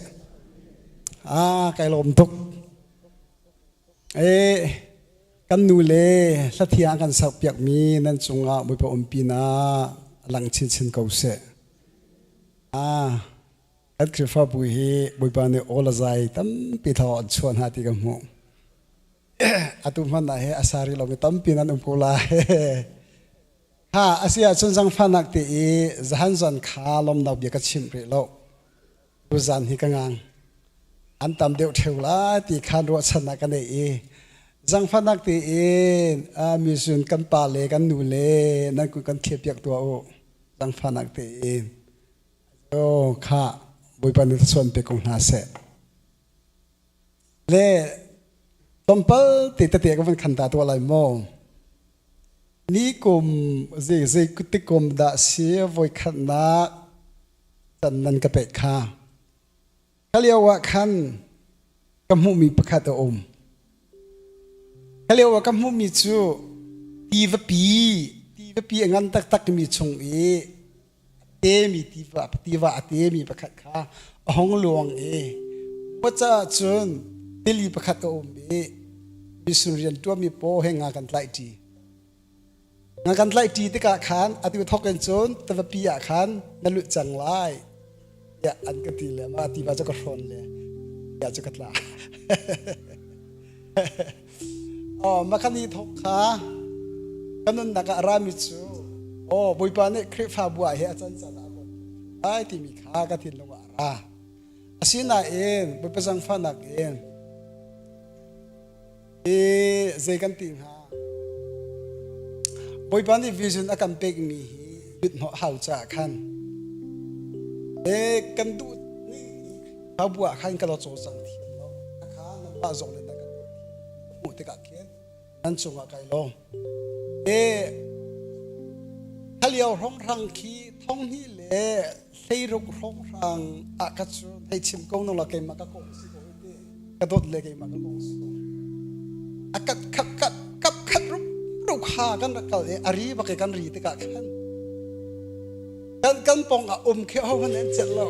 Ah, kai lawm tuk. Eh, kan nu le hlathiang kan sak piakmi nan cungah Bawipa umpi na lang chinchin ko seh. Ah. Kan Khrihfabu hi Bawipa nih aw le zai tampi thawng an chuah hna ti ka hmuh. Atu hmanh ah hi a sa rih lomi tampi nan um ko lai. Ha a si ahcun zangfahnak te i zahan zan kha lawmnak bia ka chimh rih lo. Tuzan hi ka ngang. An tam deuh ṭheu lai ti khan ruahchannak ka nei i zangfahnak tein misun kan pa le kan nu le nan kut kan thliah piak tuah u. Zangfahnak tein. Oh, kha Bawipa nih thluachuah pe ko hna seh. Le tlawmpal te tete ka van khan ta tuah lai maw? Ni kum zei zei tikum dah si voikhatnak can nan ka pek kha. Kha lio ah khan ka hmuhmi pakhat a um. Kha lio ah ka hmuhmi cu tivapi, tivapi a ngan taktakmi chung i a temi tiva, tiva a temi pakhat kha a hung luang i waca cun tili pakhat a um i mission rian ṭuanmi paw he nga kan tlaihṭi. Na kan tlaihṭi tikah khan atu thawk in cun tivapi ah khan na lut cang lai tiah an ka ti le mah tiva cu ka hrawn le tiah cu ka tla. Oh, makhan i thawk kha ka nunnak ah a rami cu oh Bawipa nih Khrihfabu ah hi a can can ah ai timi kha ka thinlung ah a ra. Asinain Bawipa zangfahnak in I zei kan ti hnga? Bawipa nih vision a kan pekmi hi lut hnawh hau caah khan e kan duh ning bu ah khan ka lo cawlcang thiam lo kha nanmah zong nih nan kan dawt hmuh tikah khin nan cungah kai lawm e thalio hrawnghrang khi thonghnih le hleiruk hrawnghrang ah ka cu hei chim ko no la keimah ka kong si ko ti ka dawt le keimah ka kong si ko a kat khat kat kap khat rup rup kha kan rak kal i a ri bak i kan ri tikah khan kan kan pong ah um khi ho hmanh an celh lo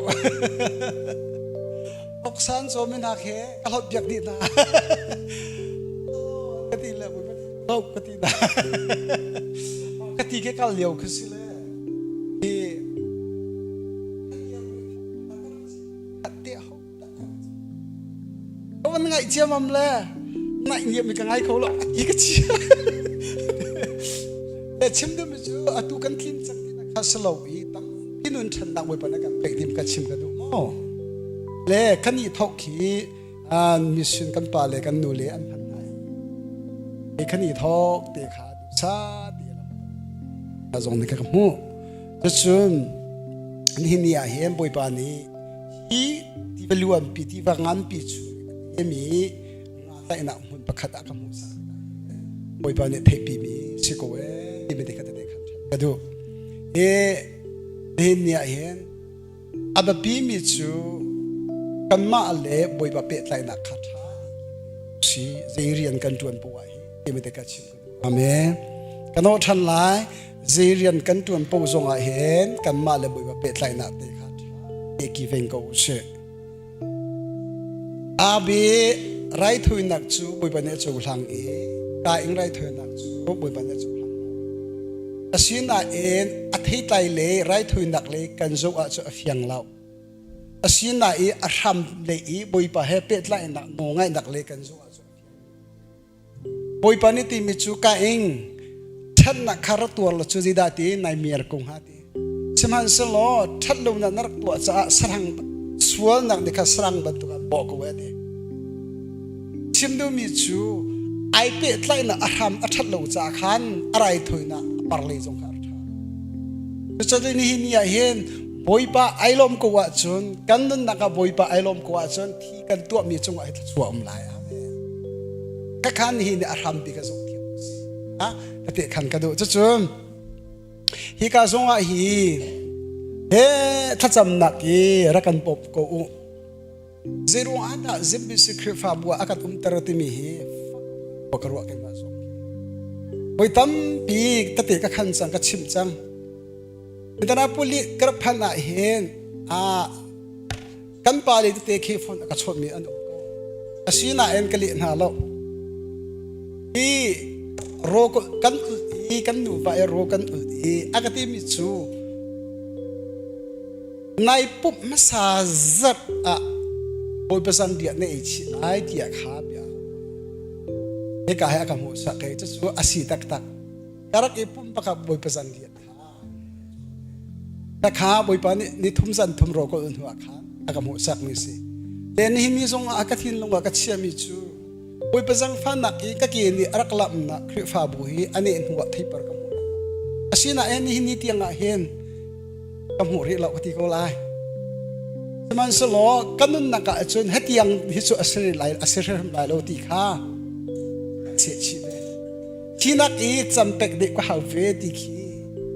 Oksan so min hak he ka hlot biak dih hna ka ti le ka ti na ka ti ke kal lio khi si le hi Ka van ngaih ciamam le ngaih niam mi ka ngai kho lo i ka chia. Le chim duhmi cu atu kan tlin cang ti na kha si lo i tampi nun ṭhannak Bawipa na kan pek dim ka chim ka duh maw? Le kan i thok khi mission kan pa le kan nu le an hman hna i kan i thok te kha duhsa ti a zong nih ka hmuh. Cucun nihin ni ah hin Bawipa nih hi tiva luanpi tiva nganpi cu mi nga tlaihnak hmun pakhat ah ka hmuh sak Bawipa nih theihpi mi si ko ee timi te kha tete khan ka duh hi nihin ni ah hin a biapi mi cu kanmah le Bawipa pehtlaihnak kha ṭha si zei rian kan ṭuan poah hi timi te ka chim ka duh amen ka nawh ṭhan lai Zei rian kan ṭuan paoh zongah hin kanmah le Bawipa pehtlaihnak te kha ṭha ki veng ko usih. Abi raithawinak cu Bawipa nih a cohlang i Kain raithawinak cu Bawipa nih a cohlang lo. Asinain a theitlai le raithawinak le kan zoh ahcun a fiang lo. Asinain a hram le i Bawipa he pehtlaihnak nawlngaihnak le kan zoh ahcun Bawipa nih timi cu ka ing ṭhatnak kha rak tuar law cu zeidah ti nai mer ko hnga ti. Sihmanhsehlaw ṭhat lonak na rak tuah caah sarang sualnak nih kha sarang bantuk ah bawh ko a ti. Chim duhmi cu ai pehtlaihnak a hram a ṭhat lo caah khan a raithawinak a par lei zong kha a ṭha. Cucaah nihin ni ah hin Bawipa ai lawm ko ahcun kan nunnak ah Bawipa ai lawm ko ahcun thi kan tuahmi cungah hi thluachuah um lai. Amen. Khakhan hi nih a hrampi ka zoh thiam ha ka te khan ka duh cucun hika zongah hi he thlacamnak hi rak kan pop ko u zeiruang ah dah ZBC Khrihfabu ah a kan umter timi hi ka ruah keimah zong voi tampi tete ka khan cang ka chimh cang Indianapolis ka rak phanh ah hin kan pa le tete khi phone a ka chawnhmi an um ko. Asinain ka leh hna lo. Hi ro kan ulh i kan nuva i ro kan ulh i a ka timi cu Nai pumh hmasa zarh ah Bawipa zanriah na ei chih lai tiah kha bia. Hika hi a ka hmuhsak i cucu a si taktak. Ka rak i pumh pakhat Bawipa zanriah kha. Kha Bawipa nih ni thum zan thum ro ko hnu ah khan a ka hmuhsak mi si. Le nihin ni zong ah ka thinlung ah ka chiahmi cu Bawipa zangfahnak i ka ke nih a rak lamhnak Khrihfabu hi a neh hnu ah theipar ka hmuh. Asinain nihin ni tiang ah hin ka hmuh rih lo ka ti ko lai. Sihmanhsehlaw ka nunnak ah cun hetiang hi cu a si lai a si hrim lai lo ti kha cheh chih ve. Khi nak i campek deh ka hau ve ti khi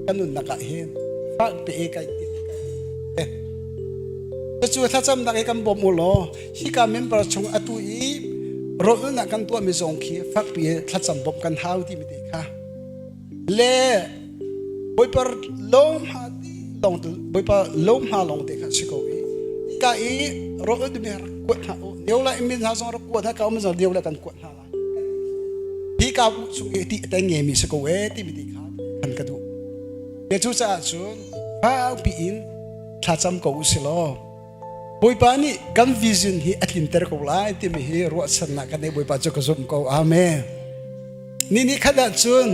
ka nunnak ah hin fak pe kai ti. Cucu thlacamnak i kan bawm u law hika member chung atu i rawlulnak kan tuahmi zong khi fakpi thlacam bawmh kan hau timi te kha le Bawipa lawm ha ti lawng Bawipa lawm ha lawng te kha si ko i ka i rawlul dimi rak kuat hna u neo la min hna zong rak kuat hna ka um zong neo la kan kuat hna lai hi ka bu chung i ti te nge mi si ko e timi ti kha kan ka duh le cu caah cun faupi in thlacam ko u si law Bawipa nih kan vision hi a tlinter ko lai timi hi ruahchannak kan neih Bawipa cu ka zumh ko. Amen. Ni ni khat ah cun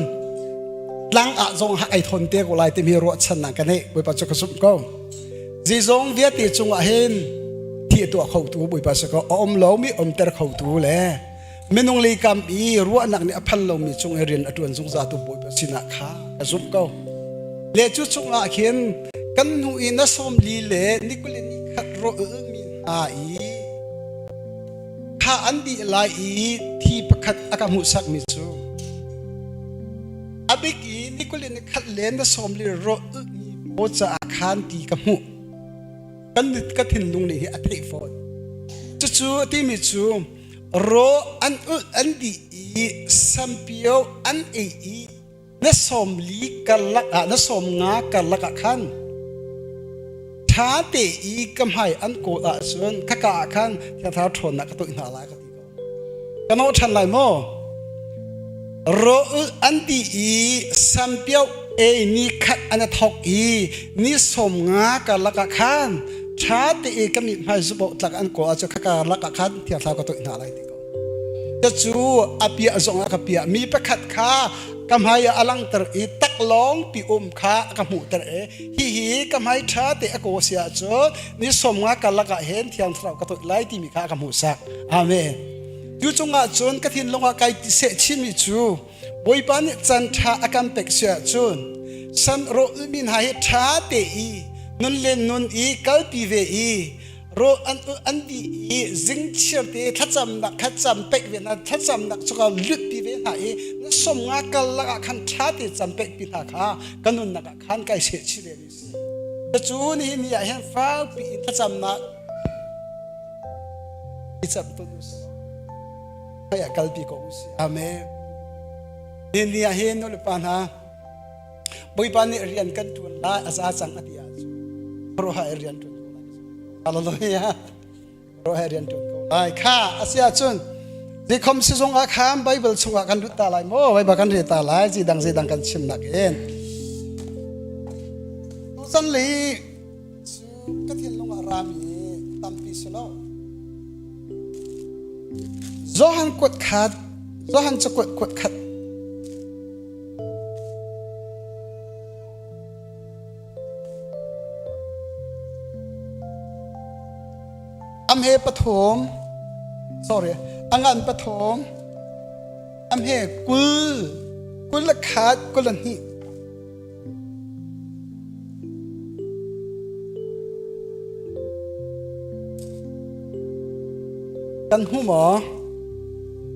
tlang ah zong ai thawn te ko lai timi ruahchannak ka neih Bawipa cu ka zumh ko. Zizong vialte cungah hin thi tuah khotu Bawipa si ko a um lomi umter khotu le minung lei kam i ruahnak nih a phan lomi cung i rian a ṭuan zungzal tu Bawipa sinah kha ka zumh ko. Le cu chungah khin kan hnu i na 40 le ni 20 ni khat rawlmi hna i kha an dih lai i thi pakhat a ka hmuhsakmi cu a bik i ni 20 ni khat le na 40 rawlmi paw caah khan ti ka hmuh. Kan ka thinlung nih hi a theih fawn. Cucu a timi cu Raw an ulh an dih i sampio an ei i na 40 karlak ah na 50 karlak ah khan ṭha te i ka hmai an kawl ahcun khaka ah khan thiangthar ṭhawnnak ka toih hna lai ka ti ko. Ka nawh ṭhan lai maw? Raw ulh an dih i sampio ei ni khat an i thawk i ni 50 karlak ah khan ṭha te i ka mithmai zuboh tlak an kawl ahcun khaka karlak ah khan thiangthlarau ka toih hna lai ti ko. Cucu a piah zong ah ka piah. Mi pakhat kha ka hmai ah a langhter i taklawng pi um kha a ka hmuhter i hihi ka hmai ṭha te a kaw si ahcun ni 50 karlak ah hin thiang thlarau ka toih lai timi kha a ka hmuhsak. Amen. Cu cungah cun ka thinlung ah kai seh chinmi cu Bawipa nih caan ṭha a kan pek si ahcun san rawh min hna hi ṭha te i nun le nun i kalpi ve i rawl an an dih i zingchir te thlacamnak kha cam pek ve hna thlacamnak cu ka lut pi ve hna i na 50 kal lakah khan ṭha te cam pek pi hna kha ka nunnak ah khan kai seh chih ve mi si. Cu nihin ni ah hin fakpi in thlacamnak i cam ton usih. Hmai ah kalpi ko usih. Amen. Nihin ni ah hin nu le pa hna Bawipa nih rian kan ṭuan lai a za cang a ti ahcun khuaruahhar in rian ṭuan ko lai. Hallelujah. Khuaruahhar rian ṭuan ko lai. Kha a si ahcun Zikhom sizung ah khan Bible chungah kan lut ta lai maw? Bible kan rel ta lai. Zidang zidang kan chimnak in. Tuchan li cu ka thinlung ah rami tampi si lo. Johan kuat khat, Johan cakuat kuat khat. Amhe pathum, sorry, angan pathum, amhe 20, 21, 22. Kan hmu maw?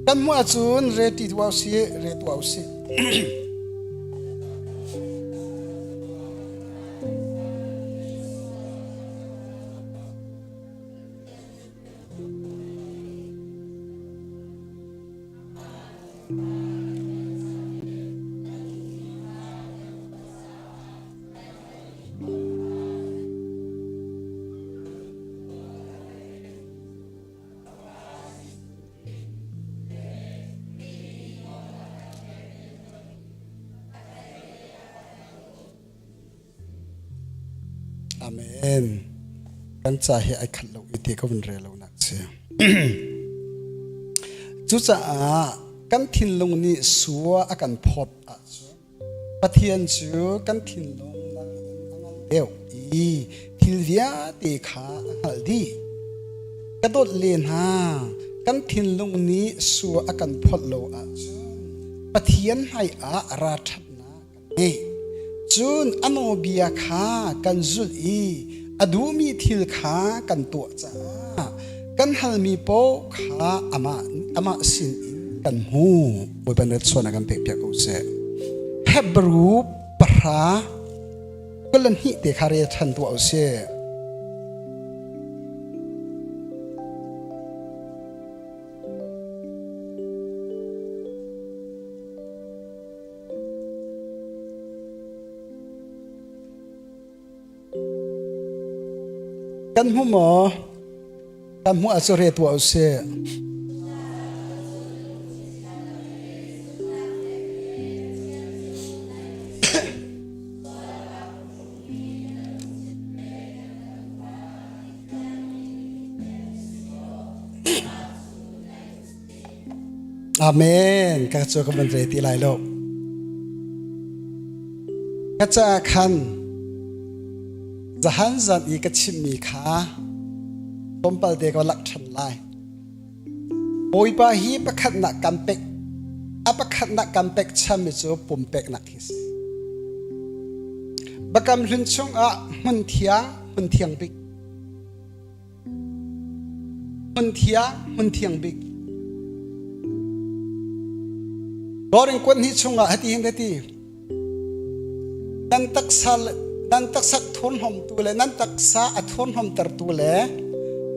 Kan hmuh ahcun re ti tuah usih, re tuah usih. Amen. Kan ca hi ai khat lo i ti ka vun rel lo nak si. Cucaah kan thinlung nih sua a kan phawt ahcun Pathian cu kan thinlung nakin a ngan deuh i thil vialte kha a hngalh dih. Ka dawt le hna, kan thinlung nih sua a kan phawt lo ahcun Pathian hmaiah ralṭhatnak kan ngei. Cun a nawlbia kha kan zulh i a duhmi thil kha kan tuah caah kan halmi paoh kha amah, amah sinin kan hmu. Bawipa nih chawn a kan pekpiak ko seh. Hebrew pahra 22 te kha rel ṭhan tuah u sih. Kan hmu maw? Kan hmuh ahcun re tuah u sih. Amen. Ka cu ka van re ti lai lo. Ka caah khan zahan zan i ka chimmi kha tlawmpal te ka lak ṭhan lai. Bawipa hi pakhatnak kan pek a pakhatnak kan pek chanmi cu pumpeknak hi si. Bakam hlun chungah hmun thiang hmun thiang bik Hmun thiang, hmun thiang bik. Boring kuat hnih chungah hati hin hati. Nan taksa nan taksa thurhnawmtu le nan taksa a thurhnawmtertu le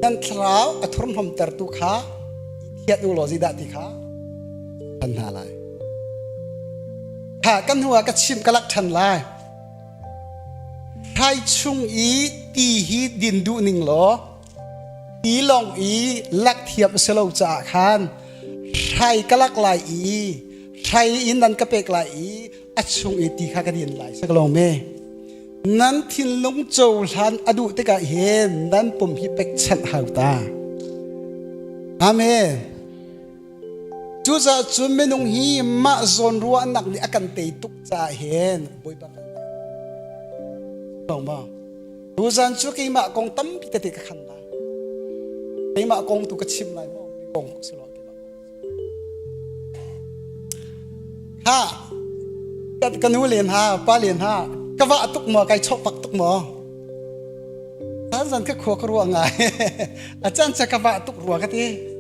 nan thlarau a thurhnawmtertu kha thiat u law zeidah ti kha kan hna lai. Ha kan hnu ah ka chim ka lak ṭhan lai. Hrai chung i ti hi din duh ning law ti lawng i lak thiam a si lo caah khan hrai ka lak lai i hrai in nan ka pek lai i a chung i ti kha ka din lai si lo me nan thinlung cohlan a duh tikah hin nan pum hi pekchanh hau ta amen Cucaah cun minung hi mah zawn ruahnak nih a kan tei tuk caah hin Bawipa kan tei. Ma? Tuzan cu keimah kong tampi tete ka khan lai. Keimah kong tu ka chim lai maw? Kong si lo keimah kong. Ha, ka nu len ha, pa len ha, ka vah tuk maw, kai chok pak tuk maw? Zan ka khua ka ruah ngai. A can ca ka vah tuk rua ka ti.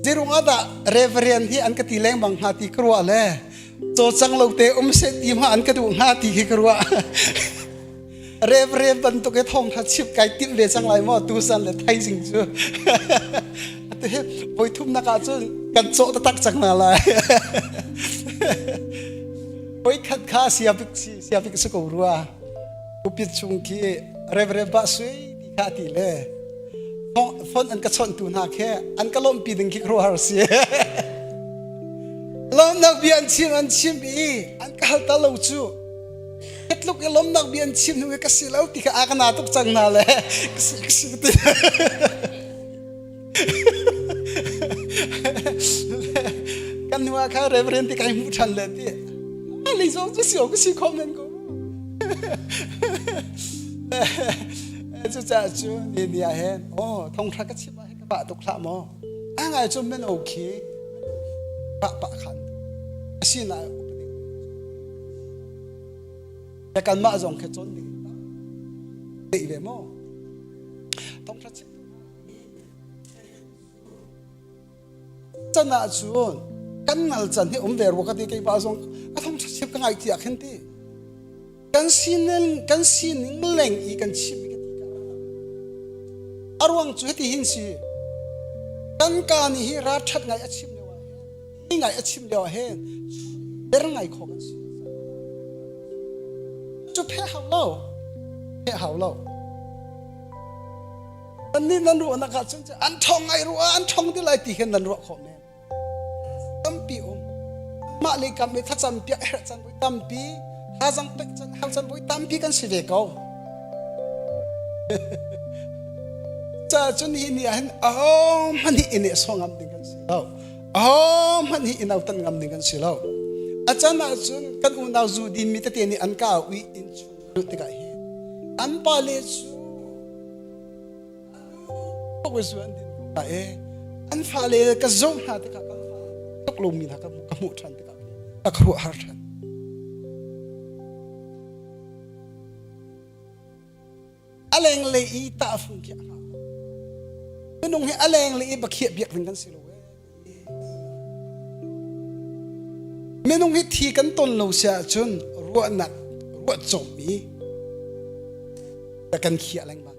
Zirung ah dah reverend hi an ka ti lengmang hnga ti ka ruah le cawcang lo te um seh ti ma an ka duh hnga ti khi ka ruah. Reverend bantuk i thawng kha chip kai timh ve cang lai maw tusan le thaizing cu. Atu hi voi thumnak ah cun kan cawh taktak cang hna lai. Voi khat kha siapik si siapik si ko rua. Upit chung khi Reverend Pa Sui ti kha ti le phone an ka chawnhtu hna khi an ka lawmhpi ding khi khuaruahhar si. Lawmnak bia an chim an chim i an ka hal ta lo cu. Tluk i lawmnak bia an chim hnu i ka si lo ti kha a ka na tuk cang hna le ka si ka si ti. Kan hnu ah kha Reverend ti kai hmuh ṭhan le ti. A lei zong cu si ka si kho men ko. Cucaah cu ni ni ah hin oh thongthla ka chim ah hin ka pah tuk hlah maw a ngai cu mino khi pah pah khan asinain upa kanmah zong khi cawn ding dei ve maw thongthla chim Can ahcun kan ngal can hi um ve rua ka ti keimah zong a thong chim ka ngai tiah khin ti kan sining kan sining leng i kan chim ka ti ka a ruang cu hiti hin si kan ka nih hi ra that ngai a chim lio ah hin ngai a chim lio ah hin ber ngai kho kan si cu phe hau lo phe hau lo Annih nan ruahnak ahcun an ṭhawng ngai rua an ṭhawng ti lai ti khin nan ruah khawh men. Tampi um. Mah le kam i thlacam piak herh can voi tampi, thazang pek can hau can voi tampi kan si ve ko. Cucaah cun hi ni ah hin ahohmanh hi i nehsawh ngam ding kan si lo. Ahohmanh hi i nautan ngam ding kan si lo. A can ahcun kan unau zu dinmi tete nih an ka au i inn chung lut tikah hin an pale cu tuk zu an din ko la e an fale ka zoh hna tikah kan fale tuk lomi hna ka hmuh ṭhan tikah ka khuaruahhar ṭhan. A lenglei i tahfung khi a hngak. Minung hi a lenglei i bakhiah biak ding kan si lo. Minung hi thi kan ton lo si ahcun ruahnak ruah cawmmi kan khiah lengmang.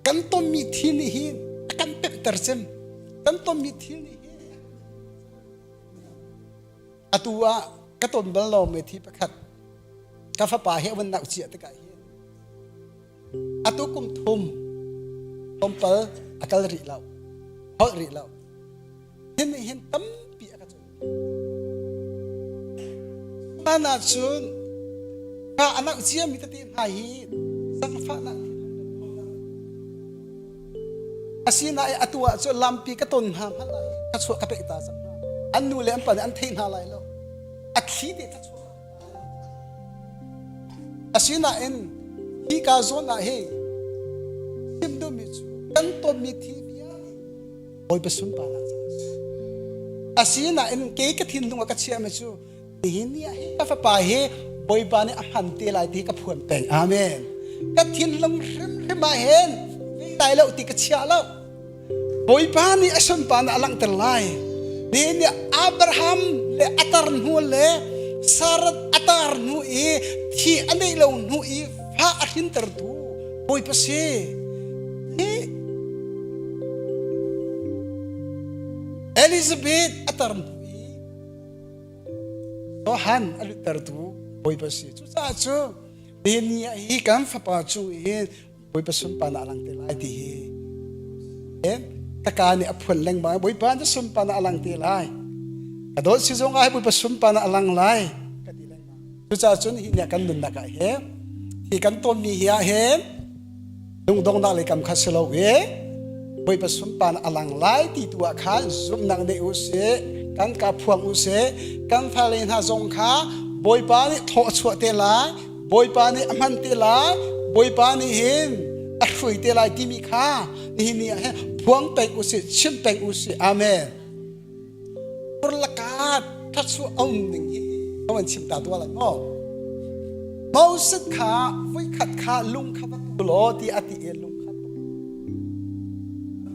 Kan tonmi thil nih hin a kan pemhter cem. Kan tonmi thil nih hin atu ah ka ton bal lo mi thi pakhat ka fapa hi a van nau cia tikah hin Atu kum thum tlawmpal a kal rih lo, holh rih lo. Hin nih hin tampi a ka cawn. Hlan ahcun ka a nau ciami tete hna hi zangfahnak Asinain atu ahcun lampi ka ton hna hmanh ah ka chuah ka pek ta cang hna. An nu le an pa nih an thei hna lai lo. A thli te ka chuah Asinain hika zawn ah hi chim duhmi cu kan tonmi thi vialte Bawipa sunparnak caah a si. Asinain kei ka thinlung ah ka chiahmi cu nihin ni ah hi ka fapa hi Bawipa nih a hman te lai ti ka phuan peng. Amen. Ka thinlung hrimhrim ah hin lai lo ti ka chia lo. Bawipa nih a sunparnak a langhter lai. Nihin nih Abraham le a tar hnu le Sarah a tar hnu i thi a neih lo hnu i fa a hrintertu Bawipa si. Hi Elizabeth a tar hnu i Johan a luttertu Bawipa si. Cucaah cu nihin ni ah hi kan fapa cung i Bawipa sunparnak a lang te lai ti hi ka ka nih a phuan lengmang Bawipa na sunparnak a lang te lai ka dawt si zong ah Bawipa sunparnak a lang lai ka ti lengmang cucaah cun hi nih kan nunnak ah he hi kan tonmi hi ah hin lungdongnak lei kam kha si lo i Bawipa sunparnak a lang lai ti tu ah khan zumhnak nei u sih kan ka phuang u sih kan fale hna zong kha Bawipa nih thaw a chuah te lai Bawipa nih a hman te lai Bawipa nih hin a hrui te lai timi kha nihin ni ah hin phuang peng usih chim peng usih amen Purlakat thatsu aum ning hi kan chim ta tua lai maw Moses kha voikhat kha lung kha va tu law ti a ti i lung kha tuk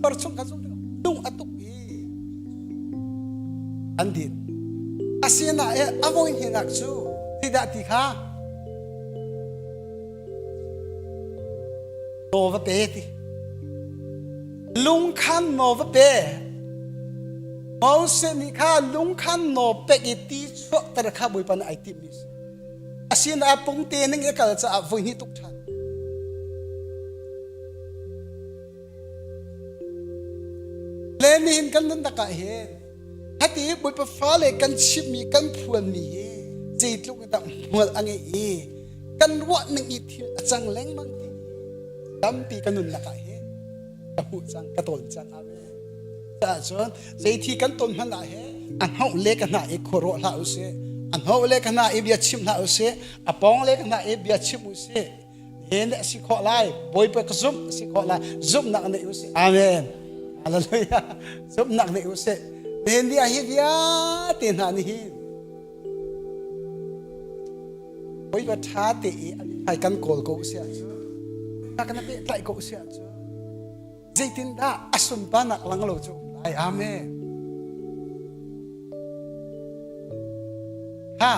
par chung kha lung a tuk i an din asinain a voi hninak cu Zeidah ti kha naw va pe ti. Lungkhan naw va pe. Moses nih kha lungkhan naw pek i ti chuahter kha Bawipa nih ai timhmi a si. Asinain pungte ning i kal caah voi hnih tuk ṭhan. Le nihin kan nunnak ah hin Hati Bawipa fale kan chimmi kan phuanmi hi zeitluk in dah hmual a ngeih i kan ruah ning i thil a cang lengmang ti tampi ka nunnak ah hin ka hmuh cang ka tawn cang amen caah cun zei thi kan ton hmanh ah he a hnoh le ka hna i khuaruah hlah usih a hnoh le ka hna i bia chim hlah usih a pawng le ka hna i bia chim usih Hen a si khawh lai Bawipa ka zumh a si khawh lai zumhnak nei usih amen hallelujah zumhnak nei usih nihin ni ah hi vialte hna nih hin Bawipa ṭha te i ai kan kawl ko usih ahcun kan pehtlaih ko usih ahcun zeitindah a sunparnak lang lo cu um lai amen ha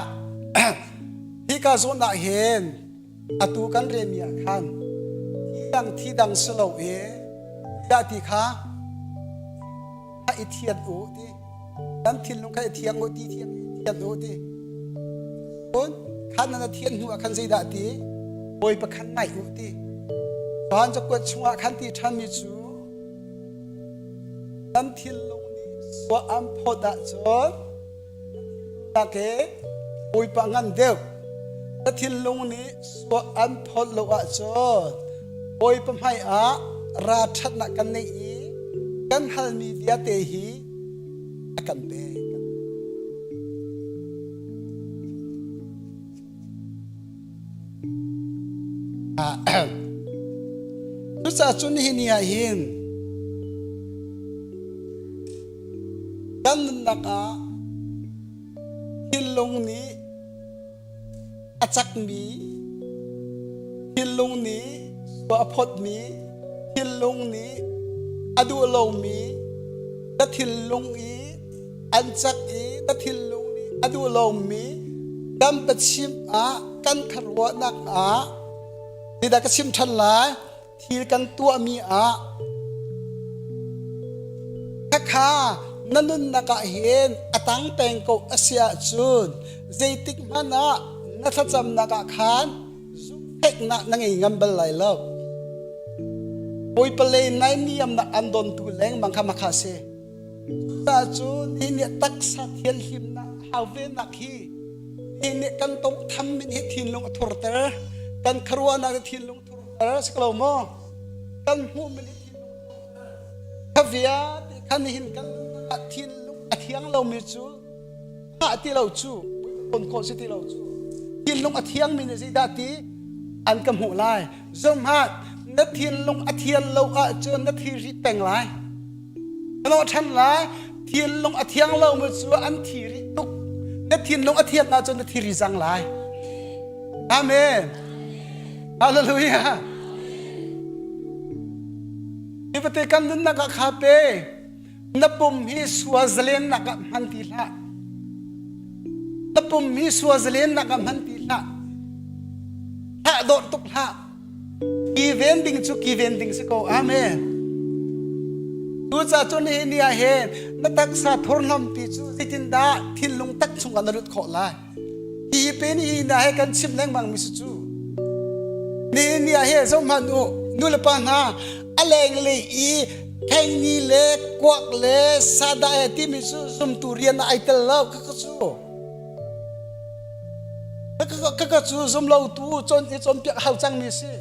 hika zawn ah hin Atu kan remi ah khan thi dang thi dang si lo i dah ti kha kha i thian u ti kan thinlung kha i thiang u ti thiang thian u ti cun khan nan thian hnu ah khan zeidah ti Bawipa khan naih u ti Johan cakuat chungah khan ti ṭhanmi cu nan thinlung nih suah an phawt ahcun Tak he Bawipa ngan deuh. Na thinlung nih suah an phawt lo ahcun Bawipa hmai ah ra ṭhatnak kan neih i kan halmi vialte hi a kan pek. Cucaah cun nihin ni ah hin kan nunnak ah thinlung nih a cakmi, thinlung nih a phawtmi, thinlung nih a duh lomi, na thinlung i an cak i na thinlung nih a duh lomi kan pachim ah kan kharuahnak ah zeidah ka chim ṭhan lai thil kan tuahmi ah khakha na nunnak ah hin a tang peng ko a si ahcun zeitik hmanh ah na thlacamnak ah khan zumhfeknak na ngei ngam bal lai lo. Bawipa le naihniamnak an dontu lengmang kha makha si. Cucaah cun hi nih taksa thianhlimnak hauvenak hi hi nih kan tawnghtham min hi thinlung a thurter kan khuaruahnak nih thinlung thurter si ko maw kan hmuh min hi thinlung thurter kha vialte kha nihin kan nunnak ah thinlung a thiang lomi cu ngah ti lo cu ton khawh si ti lo cu thinlung a thiangmi nih zeidah ti an ka hmuh lai zohhmanh na thinlung a thian lo ahcun na thi rih peng lai na ṭhan lai thinlung a thiang lo mi cu an thi rih tuk na thinlung a thiang ahcun na thi ri cang lai amen hallelujah hi pate kan nunnak ah kha pe na pum hi sual zalennak ah hman ti hlah na pum hi sual zalennak ah hman ti hlah hlah dawh tuk hlah kiven ding cu kiven ding si ko amen Cucaah cun nihin ni ah hin na taksa thurhnawm ti cu zeitindah thinlung tak chungah na lut khawh lai hi pe ni na he kan chim lengmang mi si cu nihin ni ah he zohhmanh u nu le pa hna a lenglei i thengni le kuak le sada e timi cu zumtu rian ah ai tel lo ka ka cu ka ka cu zumlotu cawn i cawnpiak hau cangmi si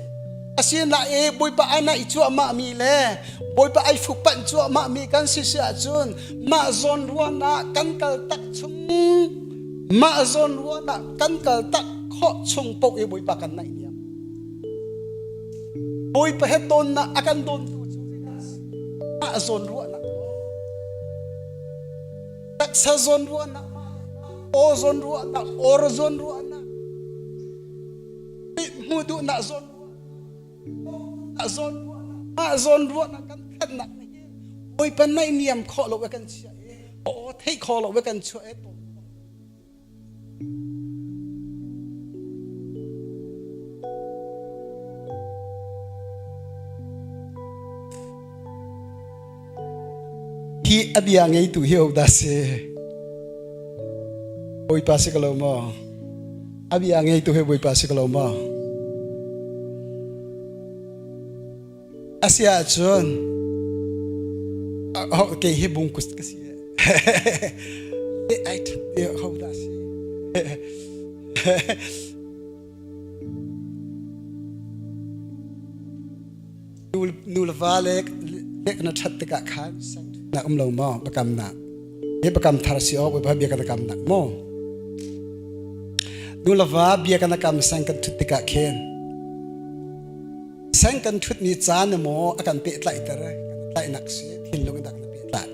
asina i bawipa ai na i cuahmah mi le bawipa ai fukpanh cuahmah mi kan si si ahcun mah zawn ruahnak kan kal tak chung mah zawn ruahnak kan kal tak khawh chung paoh i bawipa kan naih niam Bawipa he tawnnak a kan dawntu cu mah zawn ruahnak taksa zawn ruahnak aw zawn ruahnak or zawn ruahnak hmu duhnak zawn ruahnak zawn ruahnak mah zawn ruahnak kan khatnak nih hin Bawipa naihniam khawh lo kan chia i aw theih khawh lo kan chuah i Hi a bia ngeitu hi hodah si? Bawipa si ko lo maw? A bia ngeitu hi Bawipa si ko lo maw? A si ahcun kei hi bungkus ka si. Ai ṭhat ti hodah si? Nu le va le lek na ṭhat tikah khan nak um lo maw biakamnak hi biakam thar si awk bia bia kan kam nak maw nu le va bia kan kam sang kan ṭhut tikah khin Sang kan ṭhutmi caan maw a kan pehtlaihter kan tlaihnak si thinlung in dah kan pehtlaih.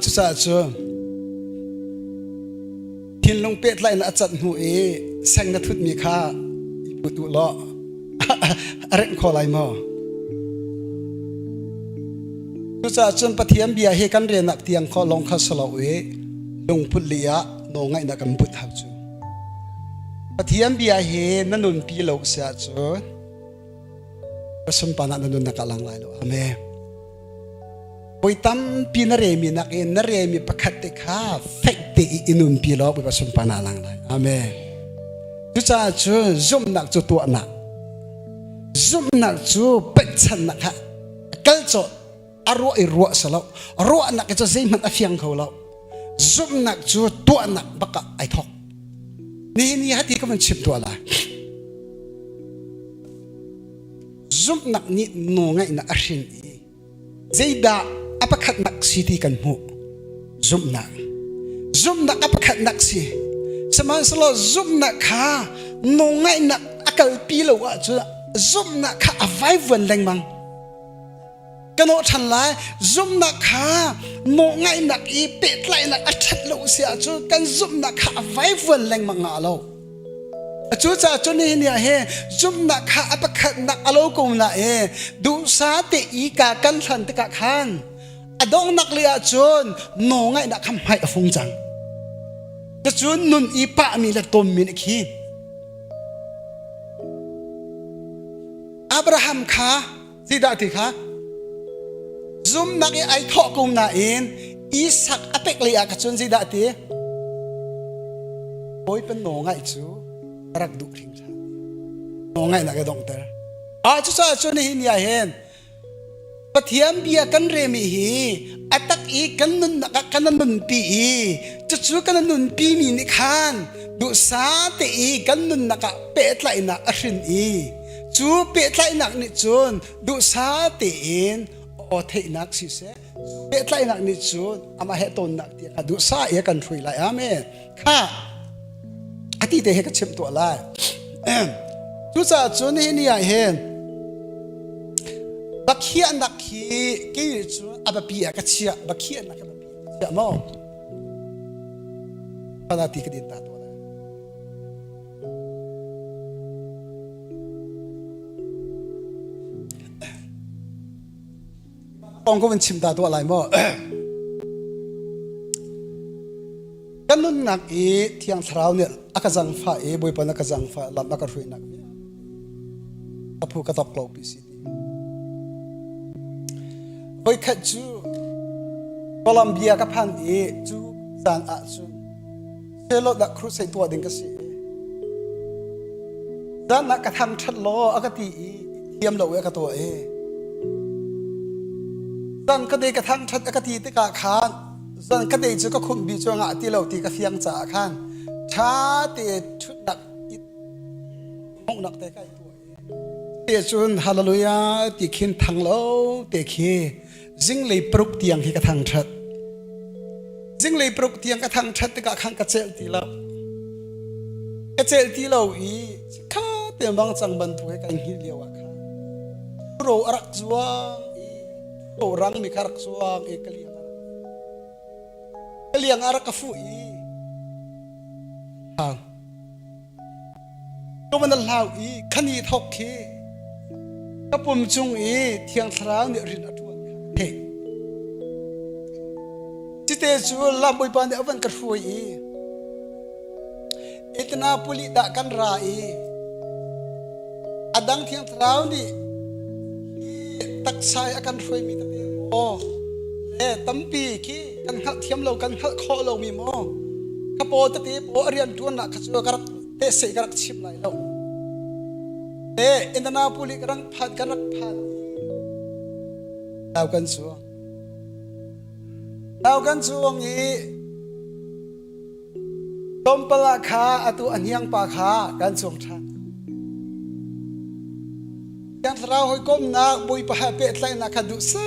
Cucaah cu thinlung pehtlaihnak a cat hnu i sang na thutmi kha i put u law a rengh kho lai maw? Cucaah cun Pathian bia hi kan riannak tiang kho lawng kha si lo i lungput li ah nawlngaihnak kan put hau cu. Pathian bia hi na nunpi lo si ahcun sunparnak na nunnak ah lang lai lo. Amen. Voi tampi na remi nak in na remi pakhat te kha fek te i nunpi law Bawipa sunparnak lang lai. Amen. Cucaah cun zumhnak cu tuahnak zumhnak cu pekchannak kha kal cawh a ruah i ruah si lo ruahnak cu zeihmanh a fiang kho lo zumhnak cu tuahnak bak ah ai thawk. Nihin ni hati ka van chim tuah lai. Zumhnak nih nawlngaihnak a hrin i zeidah a pakhatnak si ti kan hmuh? Zumhnak. Zumhnak a pakhatnak si. Sihmanhsehlaw zumhnak kha nawlngaihnak a kalpi lo ahcun zumhnak kha a vaivuan lengmang. Ka nawh ṭhan lai. Zumhnak kha nawlngaihnak i pehtlaihnak a ṭhat lo si ahcun kan zumhnak kha a vaivuan lengmang ngah lo. Cucaah cun nihin ni ah hin zumhnak kha a pakhatnak a lo ko nain duhsa te i ka kan hlan tikah khan a donghnak lei ah cun nawlngaihnak kha hmai a fung cang. Cucun nun i pahmi le tommi nih khi Abraham kha zeidah ti kha zumnak i ai thawh ko nain Isak a pek lei ah ka cun zeidah ti Bawipa nawl ngaih cu a rak duh hringhran nawl ngaihnak a donghter ah cucaah cun nihin ni ah hin Pathian bia kan remi hi a tak i kan nunnak ah kan nunpi i cucu kan nunpi mi nih khan duhsa te i kan nunnak ah pehtlaihnak a hrin i Cu pehtlaihnak nih cun duhsa tein aw theihnak siseh, pehtlaihnak nih cun amah he tonnak tiang kha duhsa i a kan hrui lai. Amen. Kha ati te he ka chimh tuah lai. Cucaah cun hi ni ah hin bakhiahnak hi kei cu a biapi ah ka chiah bakhiahnak a biapi ah ka chiah maw? Kana ti ka din ta tuah lai. Kong ko van chim ta tuah lai maw? Kan nunnak i Thiang Thlarau nih a ka zangfah i Bawipa na ka zangfah lam a ka hruainak ka phu ka tok lo pi si ti. Voikhat cu Columbia ka phan i cu caan ah cun Selot ah crusade tuah ding ka si. Zan ah ka tham ṭhat law a ka ti i thiam lo i a ka tuah i zan ka dei ka thang ṭhat a ka ti tikah khan zan ka dei cu ka khumh bi cu ngah ti lo ti ka fiang caah khan ṭha te ṭhutnak hmuhnak te kai tuah i te cun hallelujah ti khin thang lo te khi zinglei paruk tiang hi ka thang ṭhat zinglei paruk tiang ka thang ṭhat tikah khan ka celh ti lo ka celh ti lo i kha te bang cang bantuk he kai hngilh lio ah khan ro a rak zuang i ro rang mi kha rak zuang i ka liang ka liang a rak ka fuh i hang Ka van hlau i khani thok khi ka pum cung i Thiang Thlarau nih rin a ṭuan kha ka theih. Cite cu lam Bawipa nih a van ka hruai i Etna puli dah kan ra i a dang Thiang Thlarau nih hi taksa i a kan hruaimi tete maw le tampi khi kan hngalh thiam lo kan hngalh khawh lomi maw ka paw tete paw a rian ṭuannak kha cu ka rak tehseh ka rak chim lai lo. E Indianapolis ka rak phan ka rak phan nau kan chuang nau kan chuang i tlawmpal ah kha atu a hniang pa kha kan chuang ṭhan Thiang Thlarau hawikomnak Bawipa he pehtlaihnak kha duh sa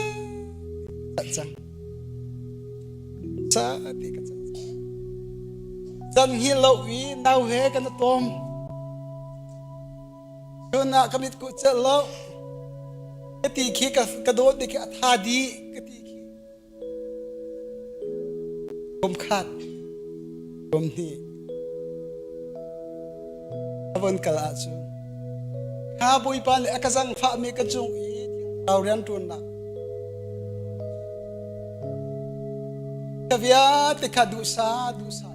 cang Sa ti ka cang. Zan hi lo i nau he kan i tom. Chun ah ka mit ku cel lo. Ka ti khi ka ka dawt ti khi a tha di ka ti khi. Kum khat, kum hnih. A von kal ahcun kha Bawipa nih a ka zangfahmi ka cung i thlarau rianṭuannak ka vialte kha duhsa duhsa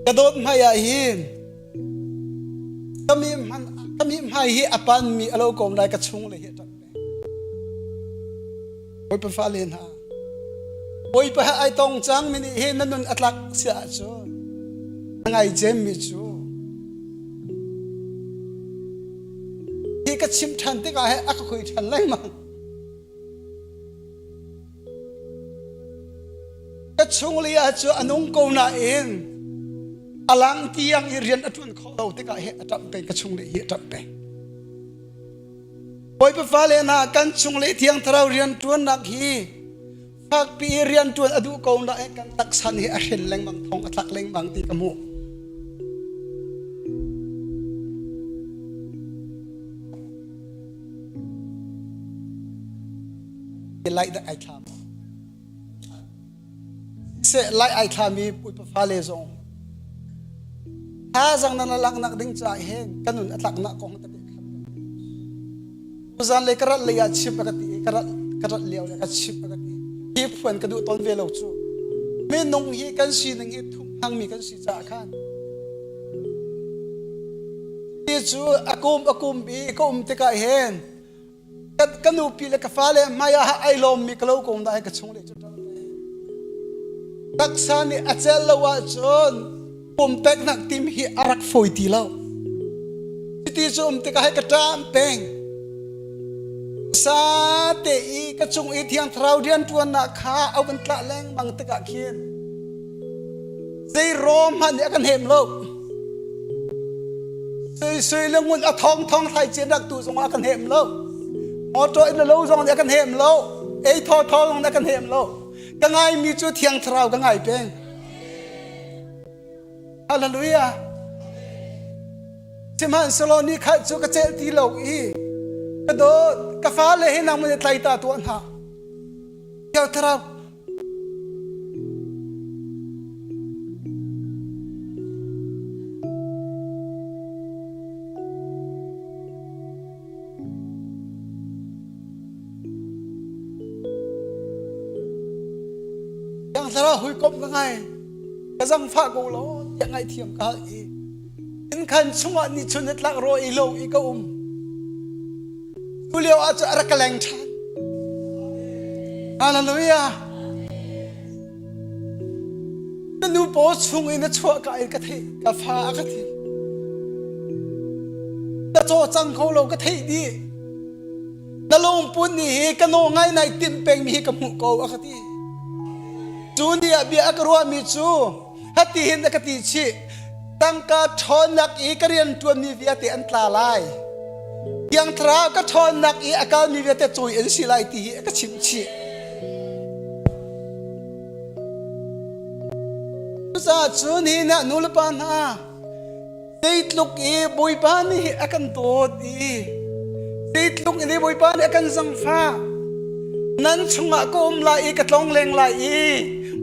ka dawt hmai ah hin ka mi hman ka mi hmai hi a panmi a lo kom lai ka chung le hi a ṭap Bawipa fale hna, Bawipa he ai tong cang mi nih hin na nun a tlak si ahcun na ngai cemmi cu hi ka chim ṭhan tikah he a ka khui ṭhan lengmang. Ka chung. chung le ah cu a nung ko nain a lang tiang i rian a ṭuan khawh lo tikah hi a ṭap peng ka chung le hi a ṭap peng. Bawipa fale hna kan chung le Thiang Thlarau rian ṭuannak hi fakpi i rian ṭuan a duh ko nain kan taksa nih a hren lengmang thong a tlak lengmang ti ka hmuh. Lai dah ai thlam. Seh lai ai thlami pupa fale zong thazang nan laknak ding caah hin kan nun a tlaknak kong tete Tuzan le ka rat lei ah chim a ka ti i ka rat ka rat lio le ka chim a ka ti. Hi phuan ka duh tawn ve lo cu. Minung hi kan sining hi thum hangmi kan si caah khan ti cu a kum a kum i ka um tikah hin ka, ka nupi le ka fale hmai ah ai lawmmi ka lo ko na ka chung le cu taksa nih a cel lo ahcun pumpeknak tim hi a rak fawi ti lo. Cuti cu um tikah hei ka ṭam peng. Sa te i ka cung i Thiang Thlarau rianṭuannak kha a van tlah lengmang tikah khin zei raw hmanh nih a kan hem lo. Sui sui le ngun a thong thong thlai cin rak tu zongah a kan hem lo. Motor in lo zong nih a kan hem lo. Ei thaw thaw zong nih a kan hem lo. Ka ngaimi cu Thiang Thlarau ka ngai peng. Hallelujah. Sihmanhsehlaw ni khat cu ka celh ti lo i ka dawt ka fale hi nang mun tlai ta tuah hna. Thiang Thlarau Thiang Thlarau hawikom ka ngai. Ka zangfah ko law tiah ngaihthiam ka hal i inn khan chungah ni chun ni tlak raw i lo i ka um. Tu lio ah cu a rak ka leng ṭhan. Hallelujah. Na nu paw chung in na chuah ka in ka theih ka fa a ka thi. Na caw cang kho lo ka theih dih. Na lungput nih hi ka naw ngai nai timh pengmi hi ka hmuh ko a ka ti. Cu ni ah bia a ka ruahmi cu hati hin a ka ti chih. Tangka ṭhawnnak i ka rian ṭuanmi vialte an tla lai. Thiang Thlarau ka ṭhawnnak i a kalmi vialte cawi an si lai ti hi a ka chimh chih. Cucaah cun hi na nu le pa hna zeitluk i Bawipa nih a kan dawt i zeitluk in Bawipa nih a kan zangfah nan chungah ka um lai i ka tlong leng lai i